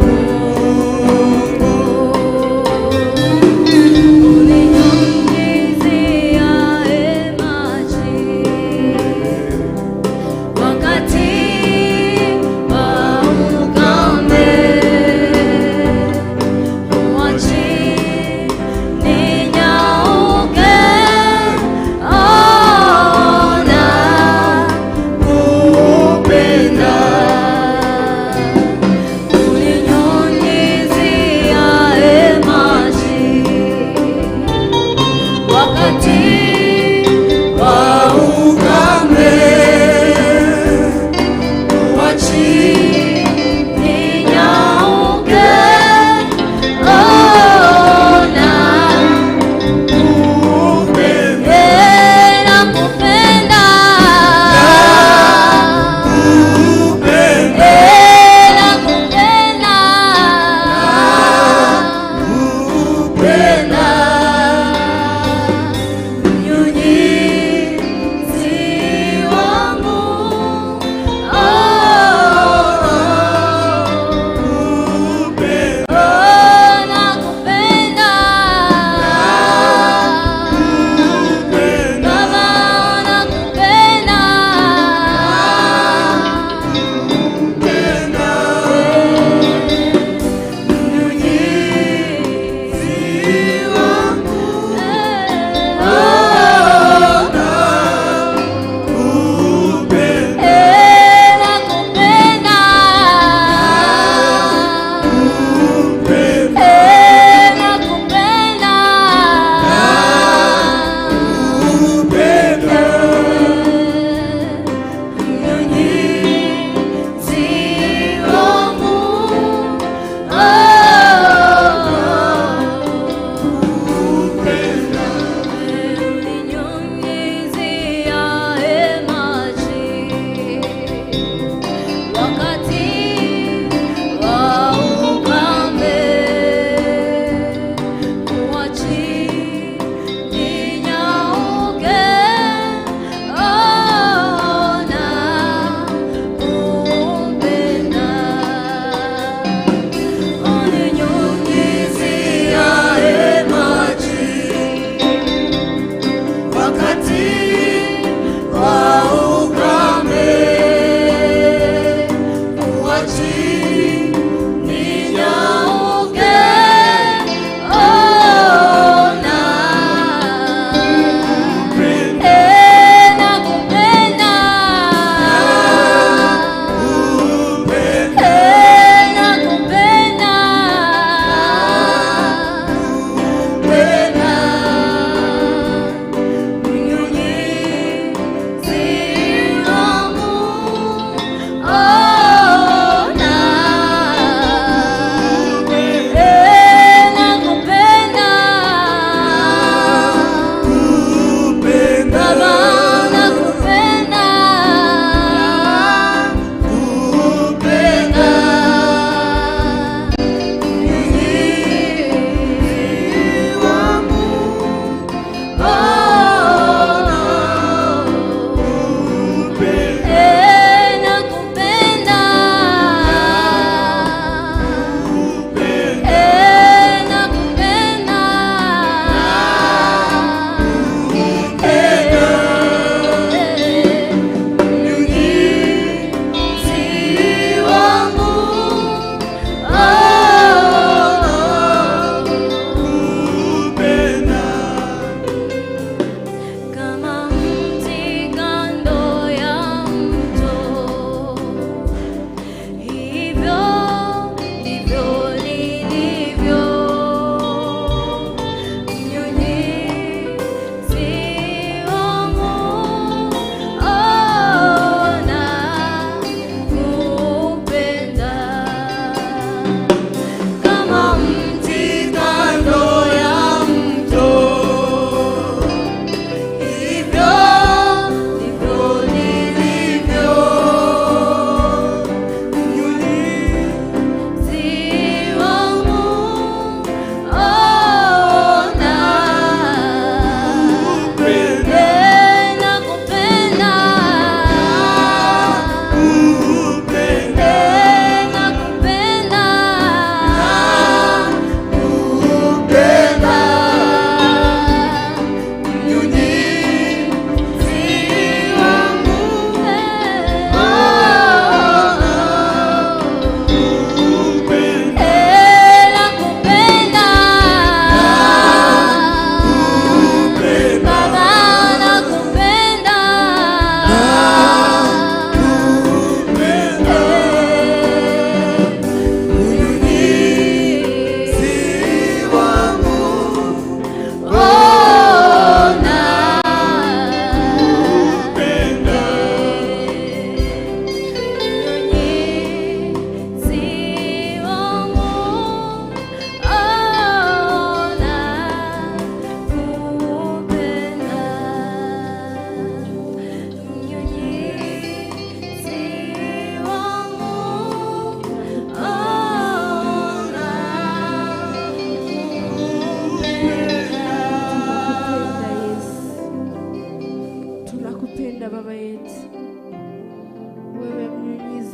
Mungu. Uninyunyizia maji wakati wa ukame, huachi ninyauke, ona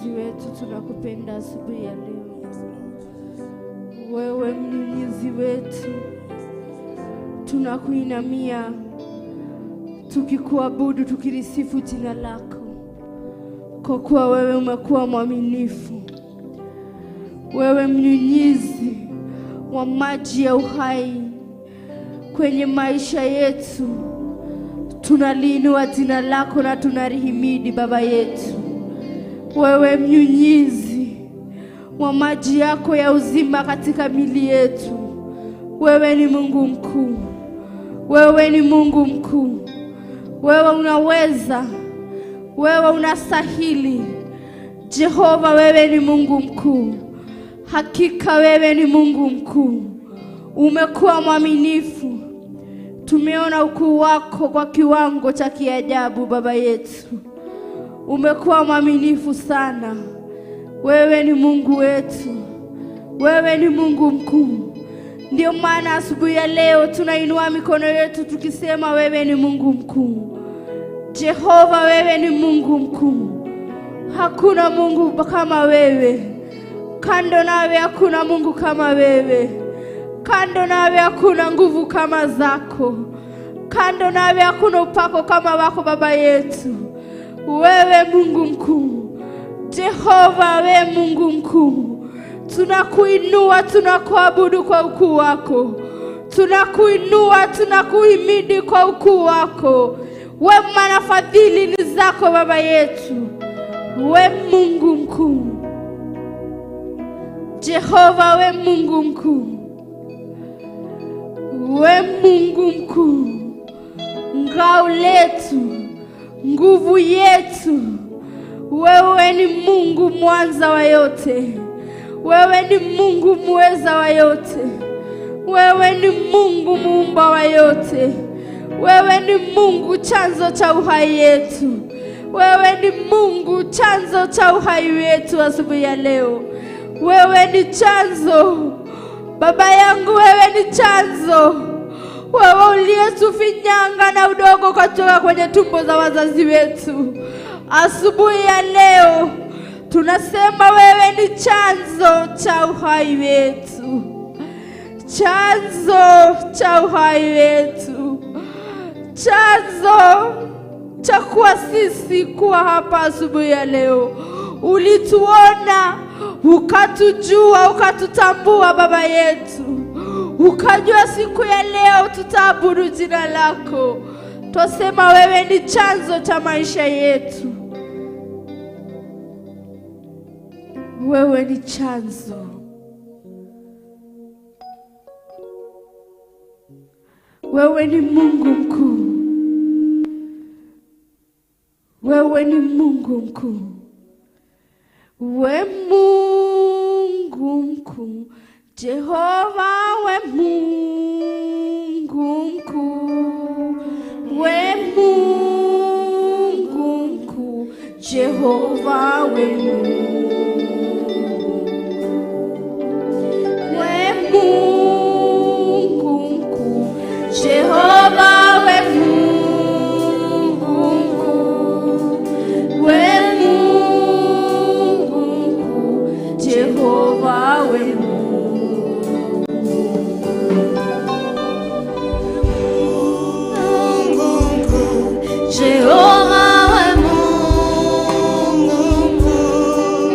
Mwokozi wetu, tunakupenda asubuhi ya leo. Wewe mnyunyizi wetu, tunakuinamia tukikuabudu, tukilisifu jina lako, kwa kuwa wewe umekuwa mwaminifu. Wewe mnyunyizi wa maji ya uhai kwenye maisha yetu, tunaliinua jina lako na tunalihimidi Baba yetu. Wewe mnyunyizi wa maji yako ya uzima katika mili yetu, wewe ni Mungu mkuu. Wewe ni Mungu mkuu. Wewe unaweza, wewe unastahili. Jehova, wewe ni Mungu mkuu. Hakika wewe ni Mungu mkuu. Umekuwa mwaminifu. Tumeona ukuu wako kwa kiwango cha kiajabu Baba yetu. Umekuwa mwaminifu sana. Wewe ni Mungu wetu. Wewe ni Mungu mkuu. Ndio maana asubuhi ya leo tunainua mikono yetu tukisema wewe ni Mungu mkuu. Jehova, wewe ni Mungu mkuu. Hakuna Mungu kama wewe. Kando nawe hakuna Mungu kama wewe. Kando nawe hakuna nguvu kama zako. Kando nawe hakuna upako kama wako Baba yetu. Wewe Mungu mkuu. Jehova, wewe Mungu mkuu. Tunakuinua, tunakuabudu kwa ukuu wako. Tunakuinua, tunakuhimidi kwa ukuu wako. Wema na fadhili ni zako Baba yetu. We Mungu mkuu. Jehova, we Mungu mkuu. We Mungu mkuu. Ngao letu, nguvu yetu. Wewe ni Mungu mwanza wa yote. Wewe ni Mungu muweza wa yote. Wewe ni Mungu muumba wa yote. Wewe ni Mungu chanzo cha uhai yetu. Wewe ni Mungu chanzo cha uhai wetu asubuhi ya leo. Wewe ni chanzo. Baba yangu, wewe ni chanzo. Wewe uliyetufinyanga na udogo kutoka kwenye tumbo za wazazi wetu. Asubuhi ya leo tunasema wewe ni chanzo cha uhai wetu. Chanzo cha uhai wetu. Chanzo cha kuwa sisi kuwa hapa asubuhi ya leo. Ulituona, ukatujua, ukatutambua Baba yetu. Ukajua siku ya leo tutaabudu jina lako. Twasema wewe ni chanzo cha maisha yetu. Wewe ni chanzo. Wewe ni Mungu mkuu. Wewe ni Mungu mkuu. We Mungu mkuu. Jehova, we Mungu mkuu. We Mungu mkuu. Jehova, we Mungu. We Mungu mkuu. Jehova, we Mungu mkuu. We Mungu mkuu. Jehova, we Mungu. Jehova, we Mungu mkuu.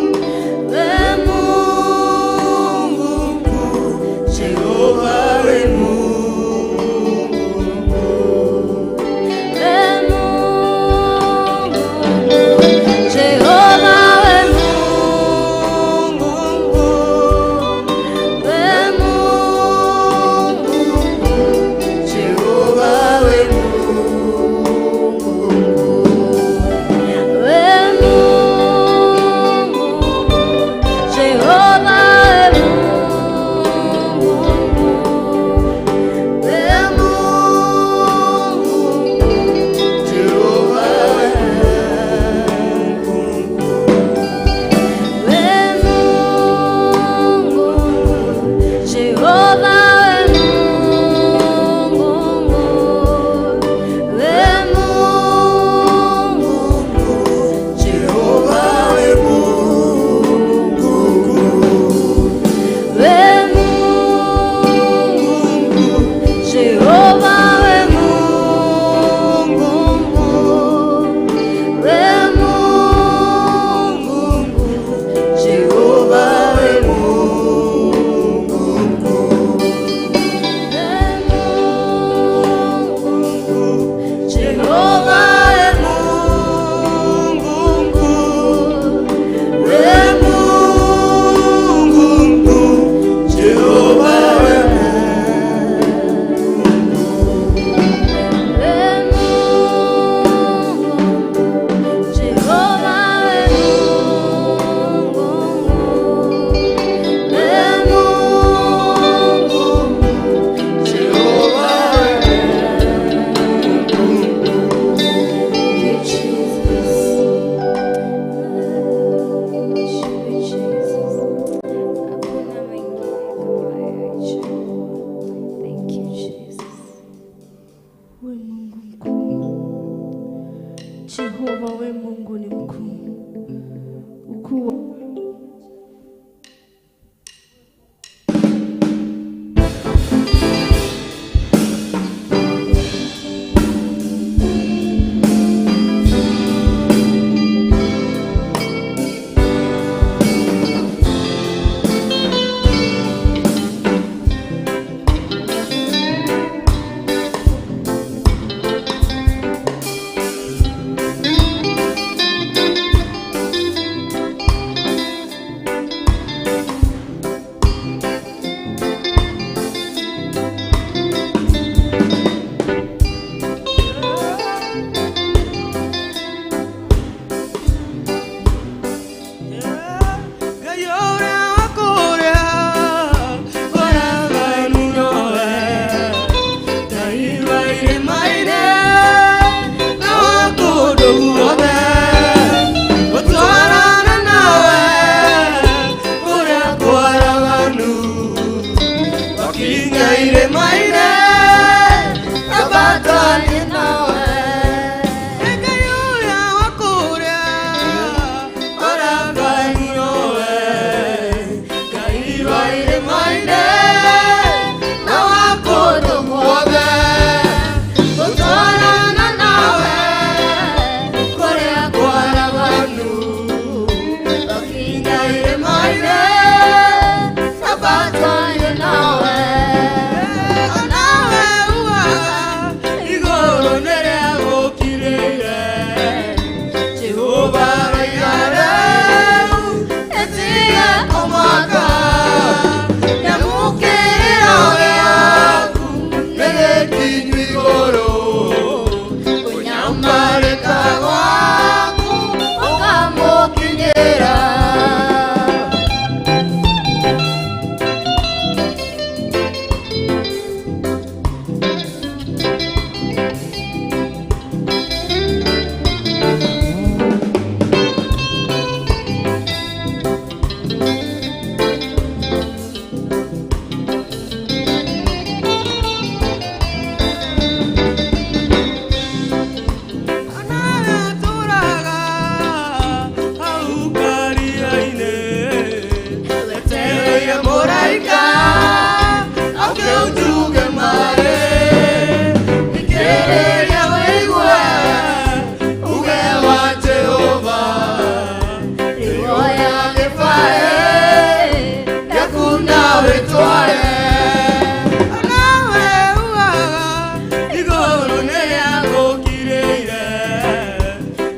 We Mungu ni mkuu, ukuu.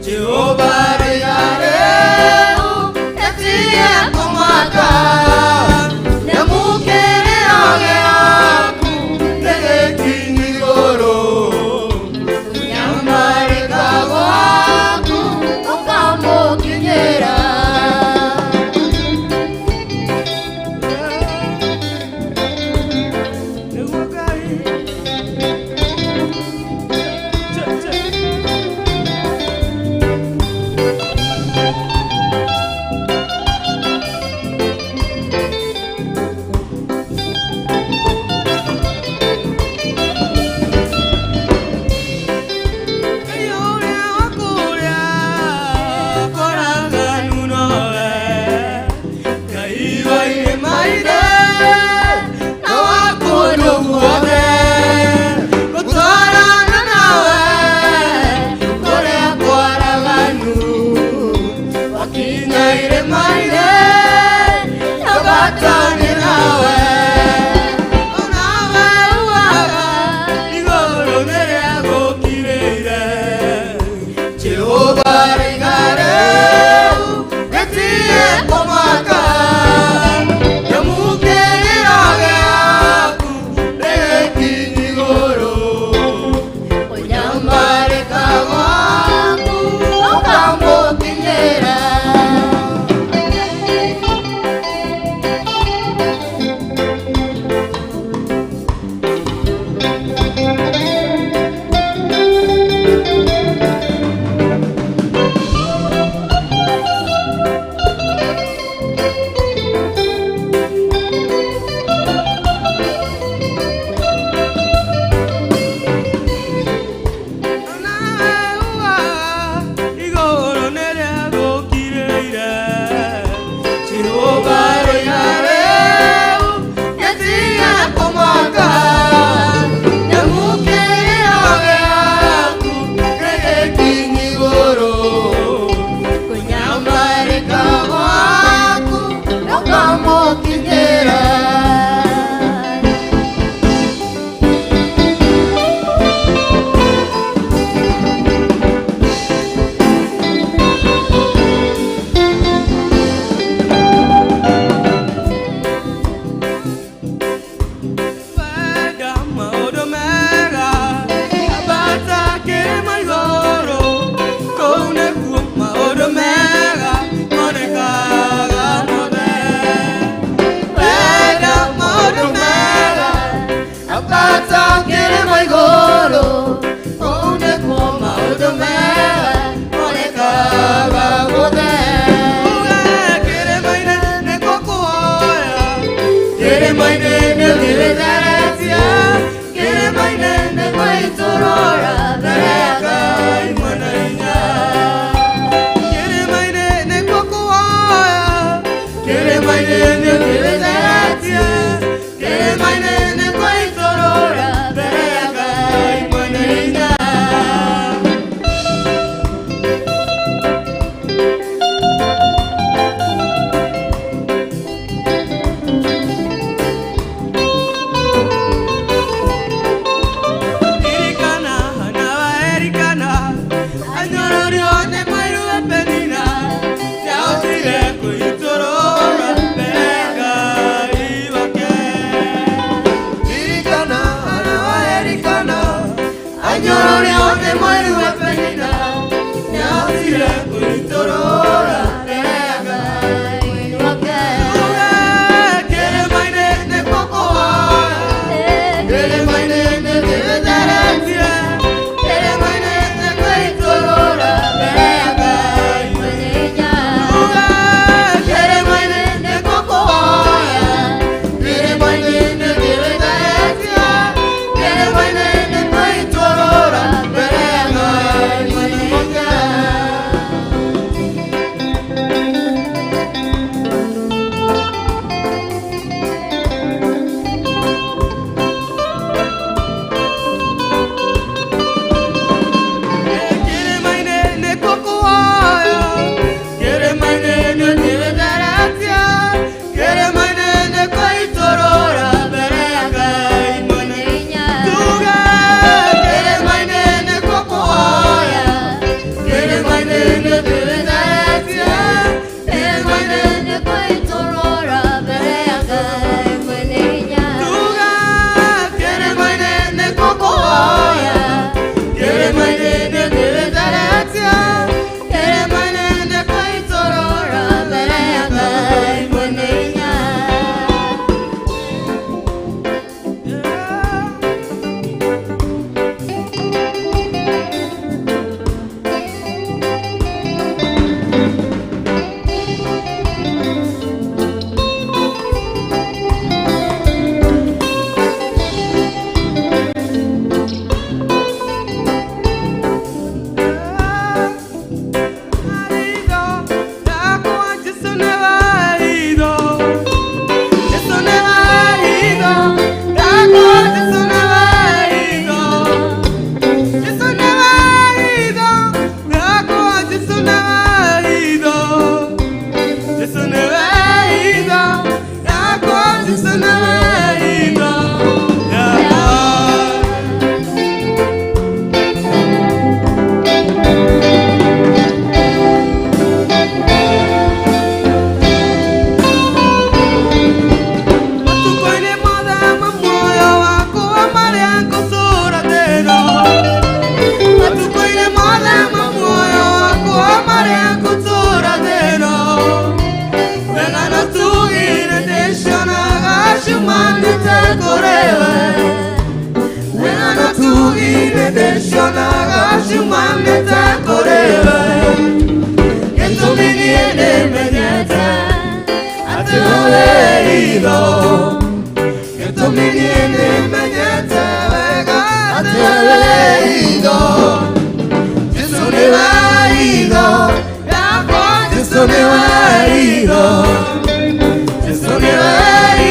Jehova. ciumanĩte kũrĩ we wega na tugire ndĩcionaga ciumanĩte kũrĩ we gĩtũmi niĩ nĩmenyete atĩ ũrĩ itho gĩtũmi niĩ nĩmenyete wega atĩ ũrĩ itho Jesu nĩwe itho yakwa Jesu nĩwe itho Jesu nĩwe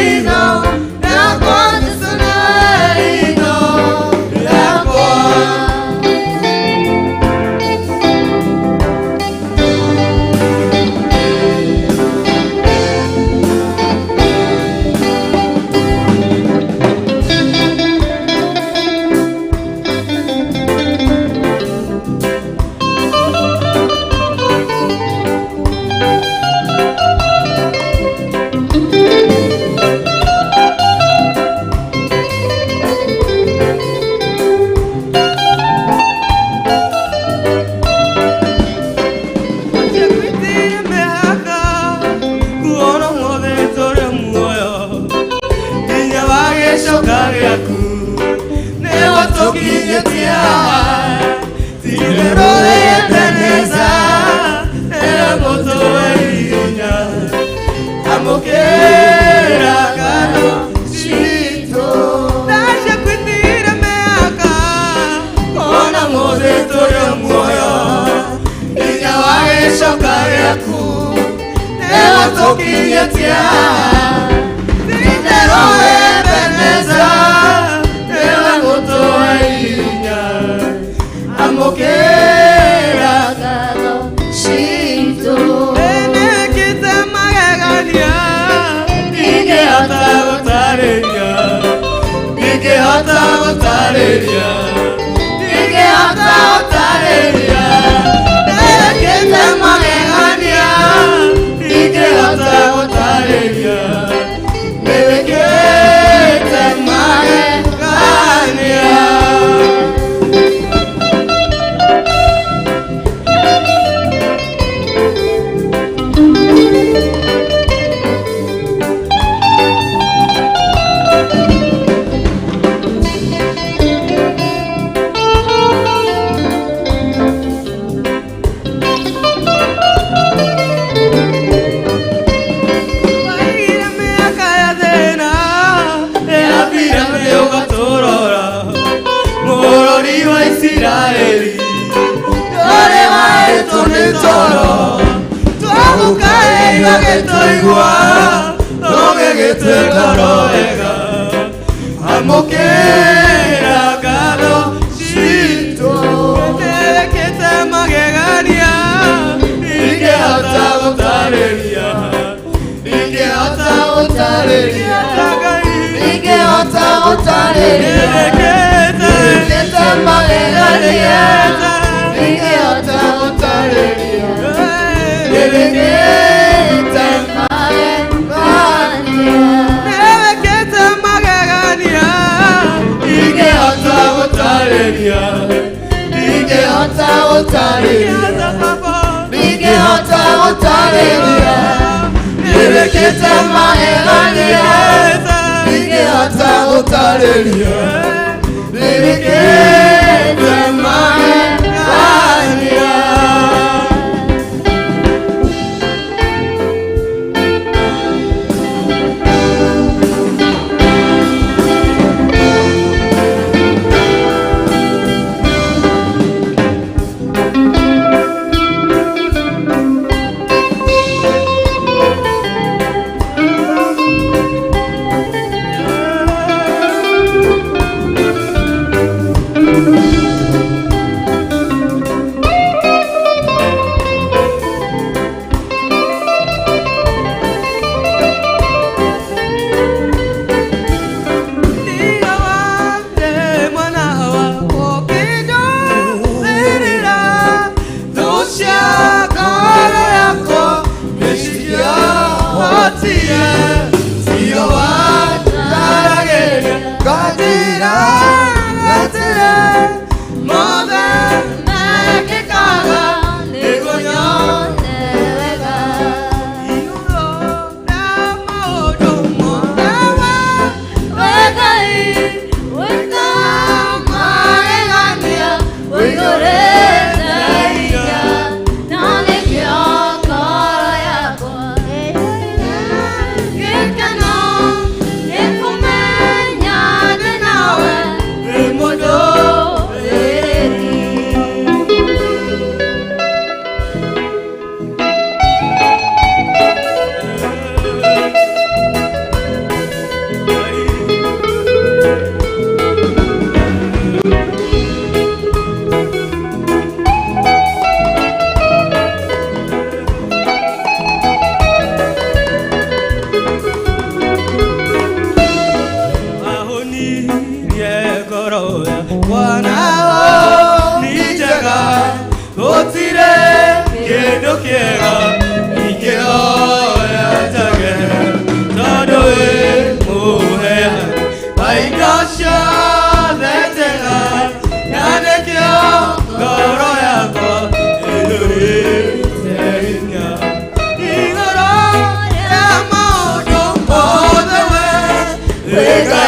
itho yakwa Jesu nĩwe itho yakwa.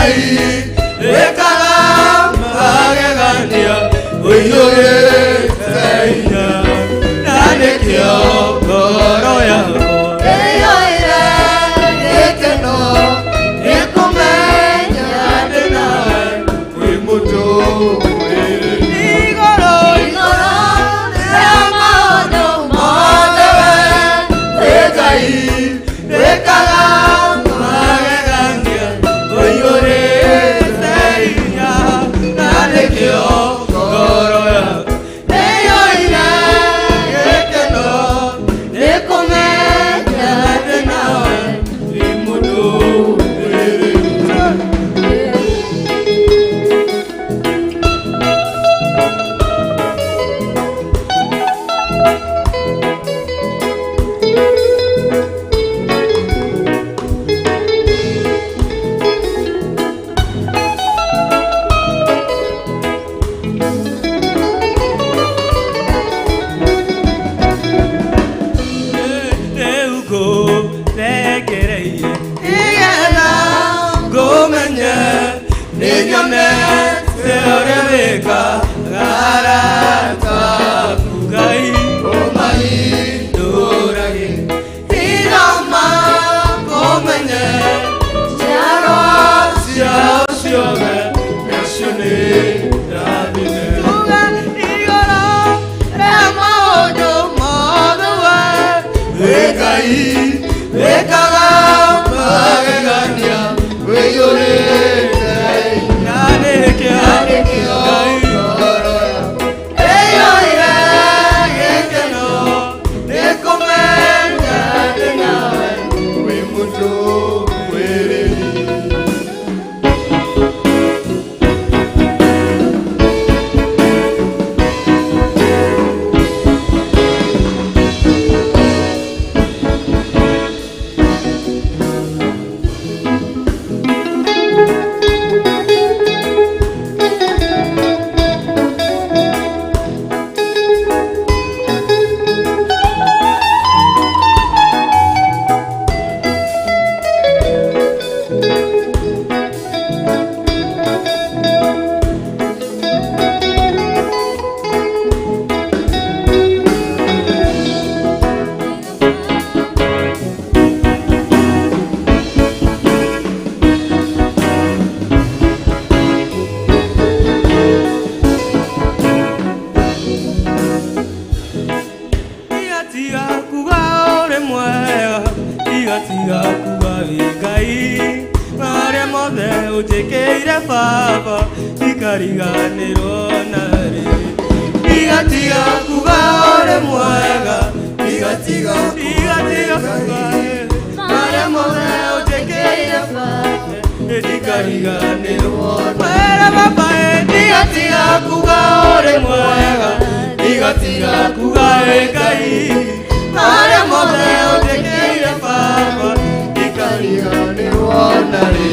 Ngai wĩkaga magegania ũiyũrĩte hinya na nĩkĩo ngoro yakwa ĩiyũire gĩkeno nĩ kũmenya ndĩ nawe wĩ mũtũũrĩre igũrũ igũrũ rĩa maũndũ mothe we wĩ Ngai wĩkaga magegania ũiyũrĩte hinya na nĩkĩo ngoro yakwa ĩiyũire gĩkeno nĩ kũmenya ndĩ nawe wĩ mũtũũrĩre. Rĩu ngũrekereirie nĩgetha ngũmenye nĩnyonete ũrĩa wĩkaga arata aku Ngai ũmahindũragie tirama ngũmenye njiarwa ciao ciothe nacio nĩ ndathime. Tuge igũrũ rĩa maũndũ mothe we wĩ Ngai wĩkaga magegania wĩiyũrĩte hinya nĩkĩo Ngai ngoro yakwa ĩiyũire gĩkeno nĩ kũmenya ndĩ nawe wĩ mũtũũrĩri. Tiga kuga ũrĩ mwega, tiga tiga kuga wĩ Ngai, marĩa mothe ũnjĩkĩire Baba ndikariganĩrwo narĩ. Tiga tiga kuga ũrĩ mwega, tiga tiga tiga tiga kuga marĩa mothe ũnjĩkĩire Baba ndikariganĩrwo. Mwĩre Baba tiga tiga kuga ũrĩ mwega, tiga tiga kuga wĩ Ngai, marĩa mothe ũnjĩkĩire Baba ndikariganĩrwo narĩ.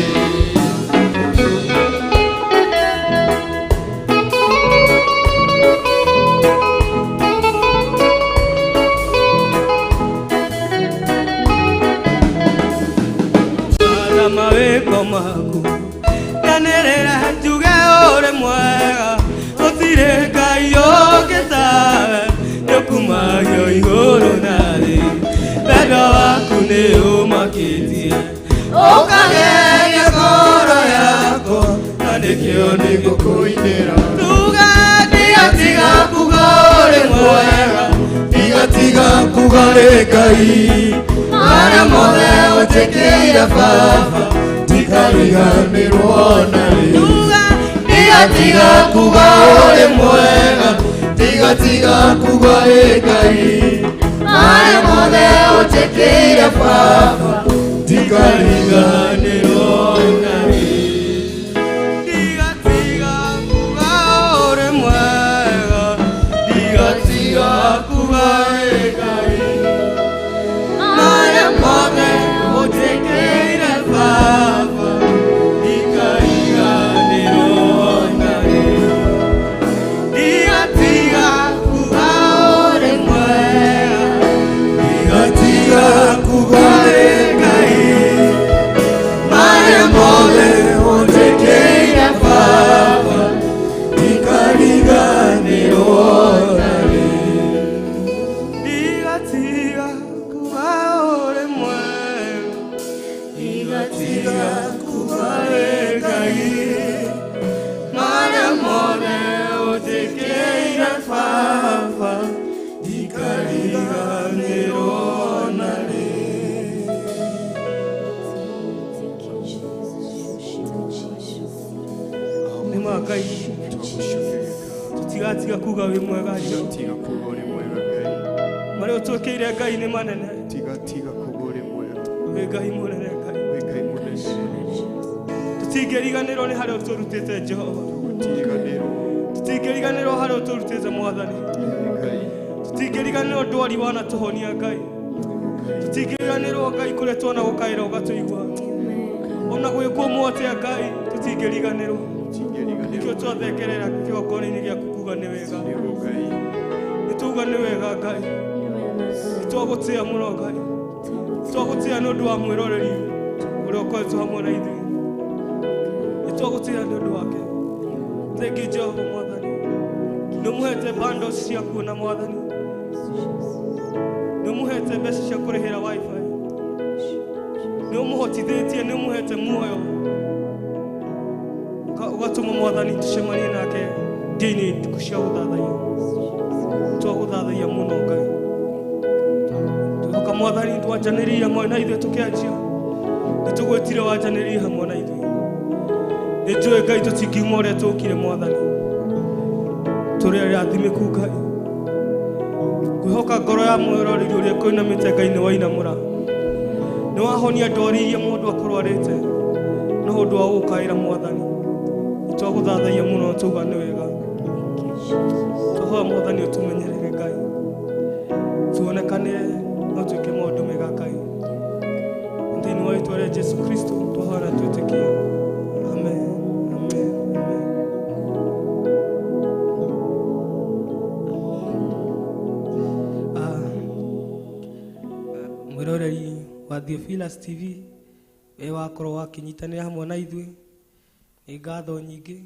Na mawĩko maku nyanĩrĩra njuge ũrĩ mwega gũtirĩ Ngai ũngĩ tawe nĩũkumagio igũrũ na thĩ wendo waku nĩ ũmakĩtie ũkageria ngoro yakwa na nĩkĩo nĩngũkũinĩra tuga tiga tiga kuga ũrĩ mwega tiga tiga kuga wĩ Ngai marĩa mothe ũnjĩkĩire Baba ndikariganĩrwo narĩ. Tiga tiga kuga ũrĩ mwega, tiga tiga kuga wĩ Ngai, marĩa mothe ũnjĩkĩire Baba ndikariganĩrwo narĩ. Tiga tiga kuga ũrĩ mwega, tiga tiga kuga wĩ Ngai, marĩa mothe ũnjĩkĩire Baba ndikariganĩrwo narĩ. Tiga tiga kuga ũrĩ mwega, tiga tiga kuga wĩ Ngai. Ndikariga kuga wĩ Ngai marĩa mothe ũnjĩkĩire Baba ndikariganĩrwo na rĩ. Nĩ ma Ngai tũtigatiga kuga wĩ mwega Tiga kuga ũrĩ mwega Ngai. Marĩa ũtwĩkĩire Ngai nĩ manene. Tiga kuga ũrĩ mwega. Wĩ Ngai mũnene Ngai. Wĩ Ngai mũnene. Tũtingĩriganĩrwo nĩ harĩa ũtũrutĩte Jehova. Tũgũtiriganĩrwo. Tũtingĩriganĩrwo harĩa ũtũrutĩte Mwathani. Ngai. Tũtingĩriganĩrwo ndwari wanatũhonia Ngai. Tũtingĩriganĩrwo Ngai kũrĩa twanagũkaĩra ũgatũigua. Ona gwĩkwo atĩa Ngai tũtingĩriganĩrwo. Nĩkĩo twathengerera kĩgongona-inĩ gĩaku kuga nĩ wega. Nĩ tuga nĩ wega Ngai. Nĩ twagũtĩa mũno Ngai. Twagũtĩa nĩ ũndũ wa mwĩroreri ũrĩa ũkoretwo hamwe na ithuĩ. Nĩ twagũtĩa nĩ ũndũ wake. Thengi Jehova Mwathani. Nĩ ũmũhete bundles cia kuona Mwathani. Nĩ ũmũhete mbeca cia kũrĩhĩra wifi. Nĩ ũmũhotithĩtie, nĩ ũmũhete muoyo. Ũgatũma Mwathani tũcemanie nake ndĩ-inĩ ndiku cia gũthathaiya. Twagũthathaiya mũno Ngai. Twĩhoka Mwathani twanjanĩrĩire hamwe na ithuĩ tũkĩanjia. Nĩ tũgwĩtire wanjanĩrĩire hamwe na ithuĩ. Nĩ njũĩ Ngai tũtingiuma ũrĩa tũkire Mwathani. Tũrĩ arathimĩku Ngai. Ngwĩhoka ngoro ya mwĩroreri ũrĩa kũinamĩte Ngai nĩ wainamũra. Nĩ wahonia ndwari iria mũndũ akũrwarĩte no ũndũ wa gũkaĩra Mwathani. Nĩ twagũthathaiya mũno tuga nĩ wega. Twahoya Mwathani ũtũmenyerere Ngai. Tuonekanĩre no twĩke maũndũ mega Ngai. Thĩinĩ wa rĩĩtwa rĩa Jesũ Kristo twahoya na twĩtĩkie. Amen. Amen. Amen. Mwĩroreri wa Theophilus TV we wakorwo wakĩnyitanĩra hamwe na ithuĩ, nĩ ngatho nyingĩ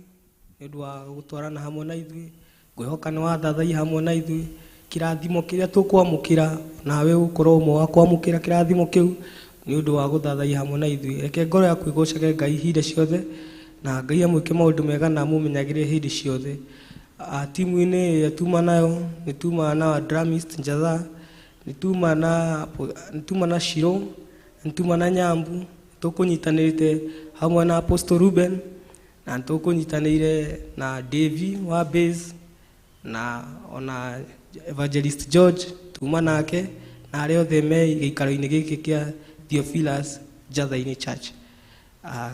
nĩ ũndũ wa gũtwarana hamwe na ithuĩ. Ngwĩhoka nĩ wathathaiya hamwe na ithuĩ. Kĩrathimo kĩrĩa tũkwamũkĩra nawe ũkorwo ũmwe wa kwamũkĩra kĩrathimo kĩu nĩ ũndũ wa gũthathaiya hamwe na ithuĩ. Reke ngoro yaku ĩgocage Ngai hĩndĩ ciothe na Ngai amwĩke maũndũ mega na amũmenyagĩrĩre hĩndĩ ciothe. Timu-inĩ ĩrĩa tuma nayo nĩ tuma na Dramist Njatha, nĩ tuma na Shiro, nĩ tuma na Nyambu, tũkũnyitanĩrĩte hamwe na Apostle Ruben na tũkũnyitanĩire na Davy wa Base na ona Evangelist George tuma nake na arĩa othe me gĩikaro-inĩ gĩkĩ kĩa Theophilus Njatha-inĩ Church.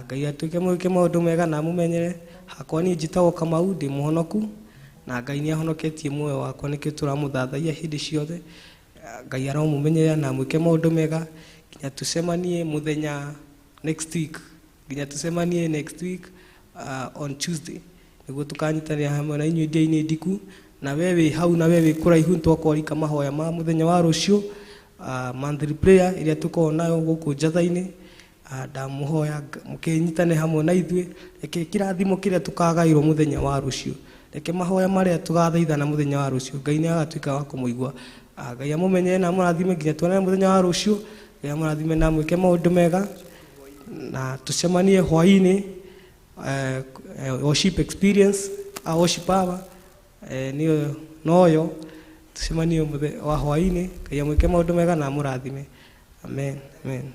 Ngai atuĩke mwĩke maũndũ mega na amũmenyere. Hakwa niĩ njĩtagwo Kamau, ndĩ mũhonoku na Ngai nĩ ahonoketie muoyo wakwa, nĩkĩo tũramũthathaiya hĩndĩ ciothe. Ngai aromũmenyerera na amwĩke maũndũ mega nginya tũcemanie mũthenya next week, nginya tũcemanie next week on Tuesday nĩguo tũkanyitanĩra hamwe na inyuĩ ndĩa-inĩ ndiku. Na we wĩ hau na we wĩ kũraihu nĩtwakwarika mahoya ma mũthenya wa rũciũ, monthly prayer ĩrĩa tũkoragwo nayo gũkũ Njatha-inĩ. Ndamũhoya mũkĩnyitane hamwe na ithuĩ. Reke kĩrathimo kĩrĩa tũkagaĩrwo mũthenya wa rũciũ, reke mahoya marĩa tũgathaithana mũthenya wa rũciũ Ngai nĩ agatuĩka wa kũmũigua. Ngai amũmenyere na amũrathime nginya tuonane mũthenya wa rũciũ. Ngai amũrathime na amwĩke maũndũ mega na tũcemanie hwaĩ-inĩ worship experience, worship hour nĩyo noyo tũcemanie wa hwaĩ-inĩ. Ngai amwĩke maũndũ mega na amũrathime. Amen. Amen.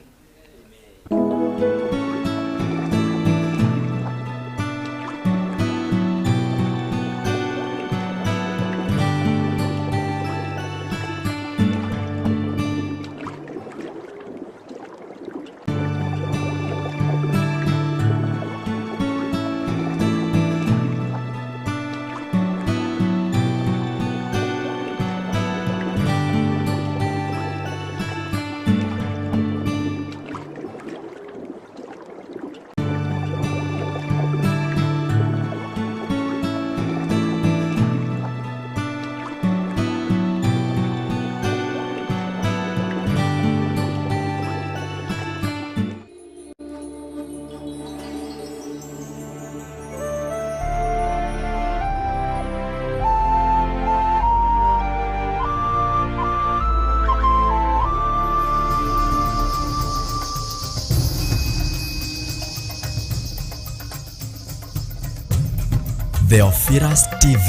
Theophilus TV,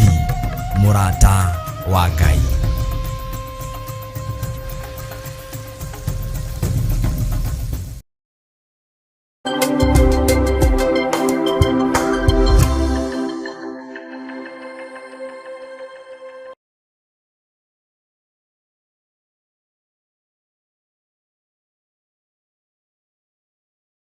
mũrata wa Ngai.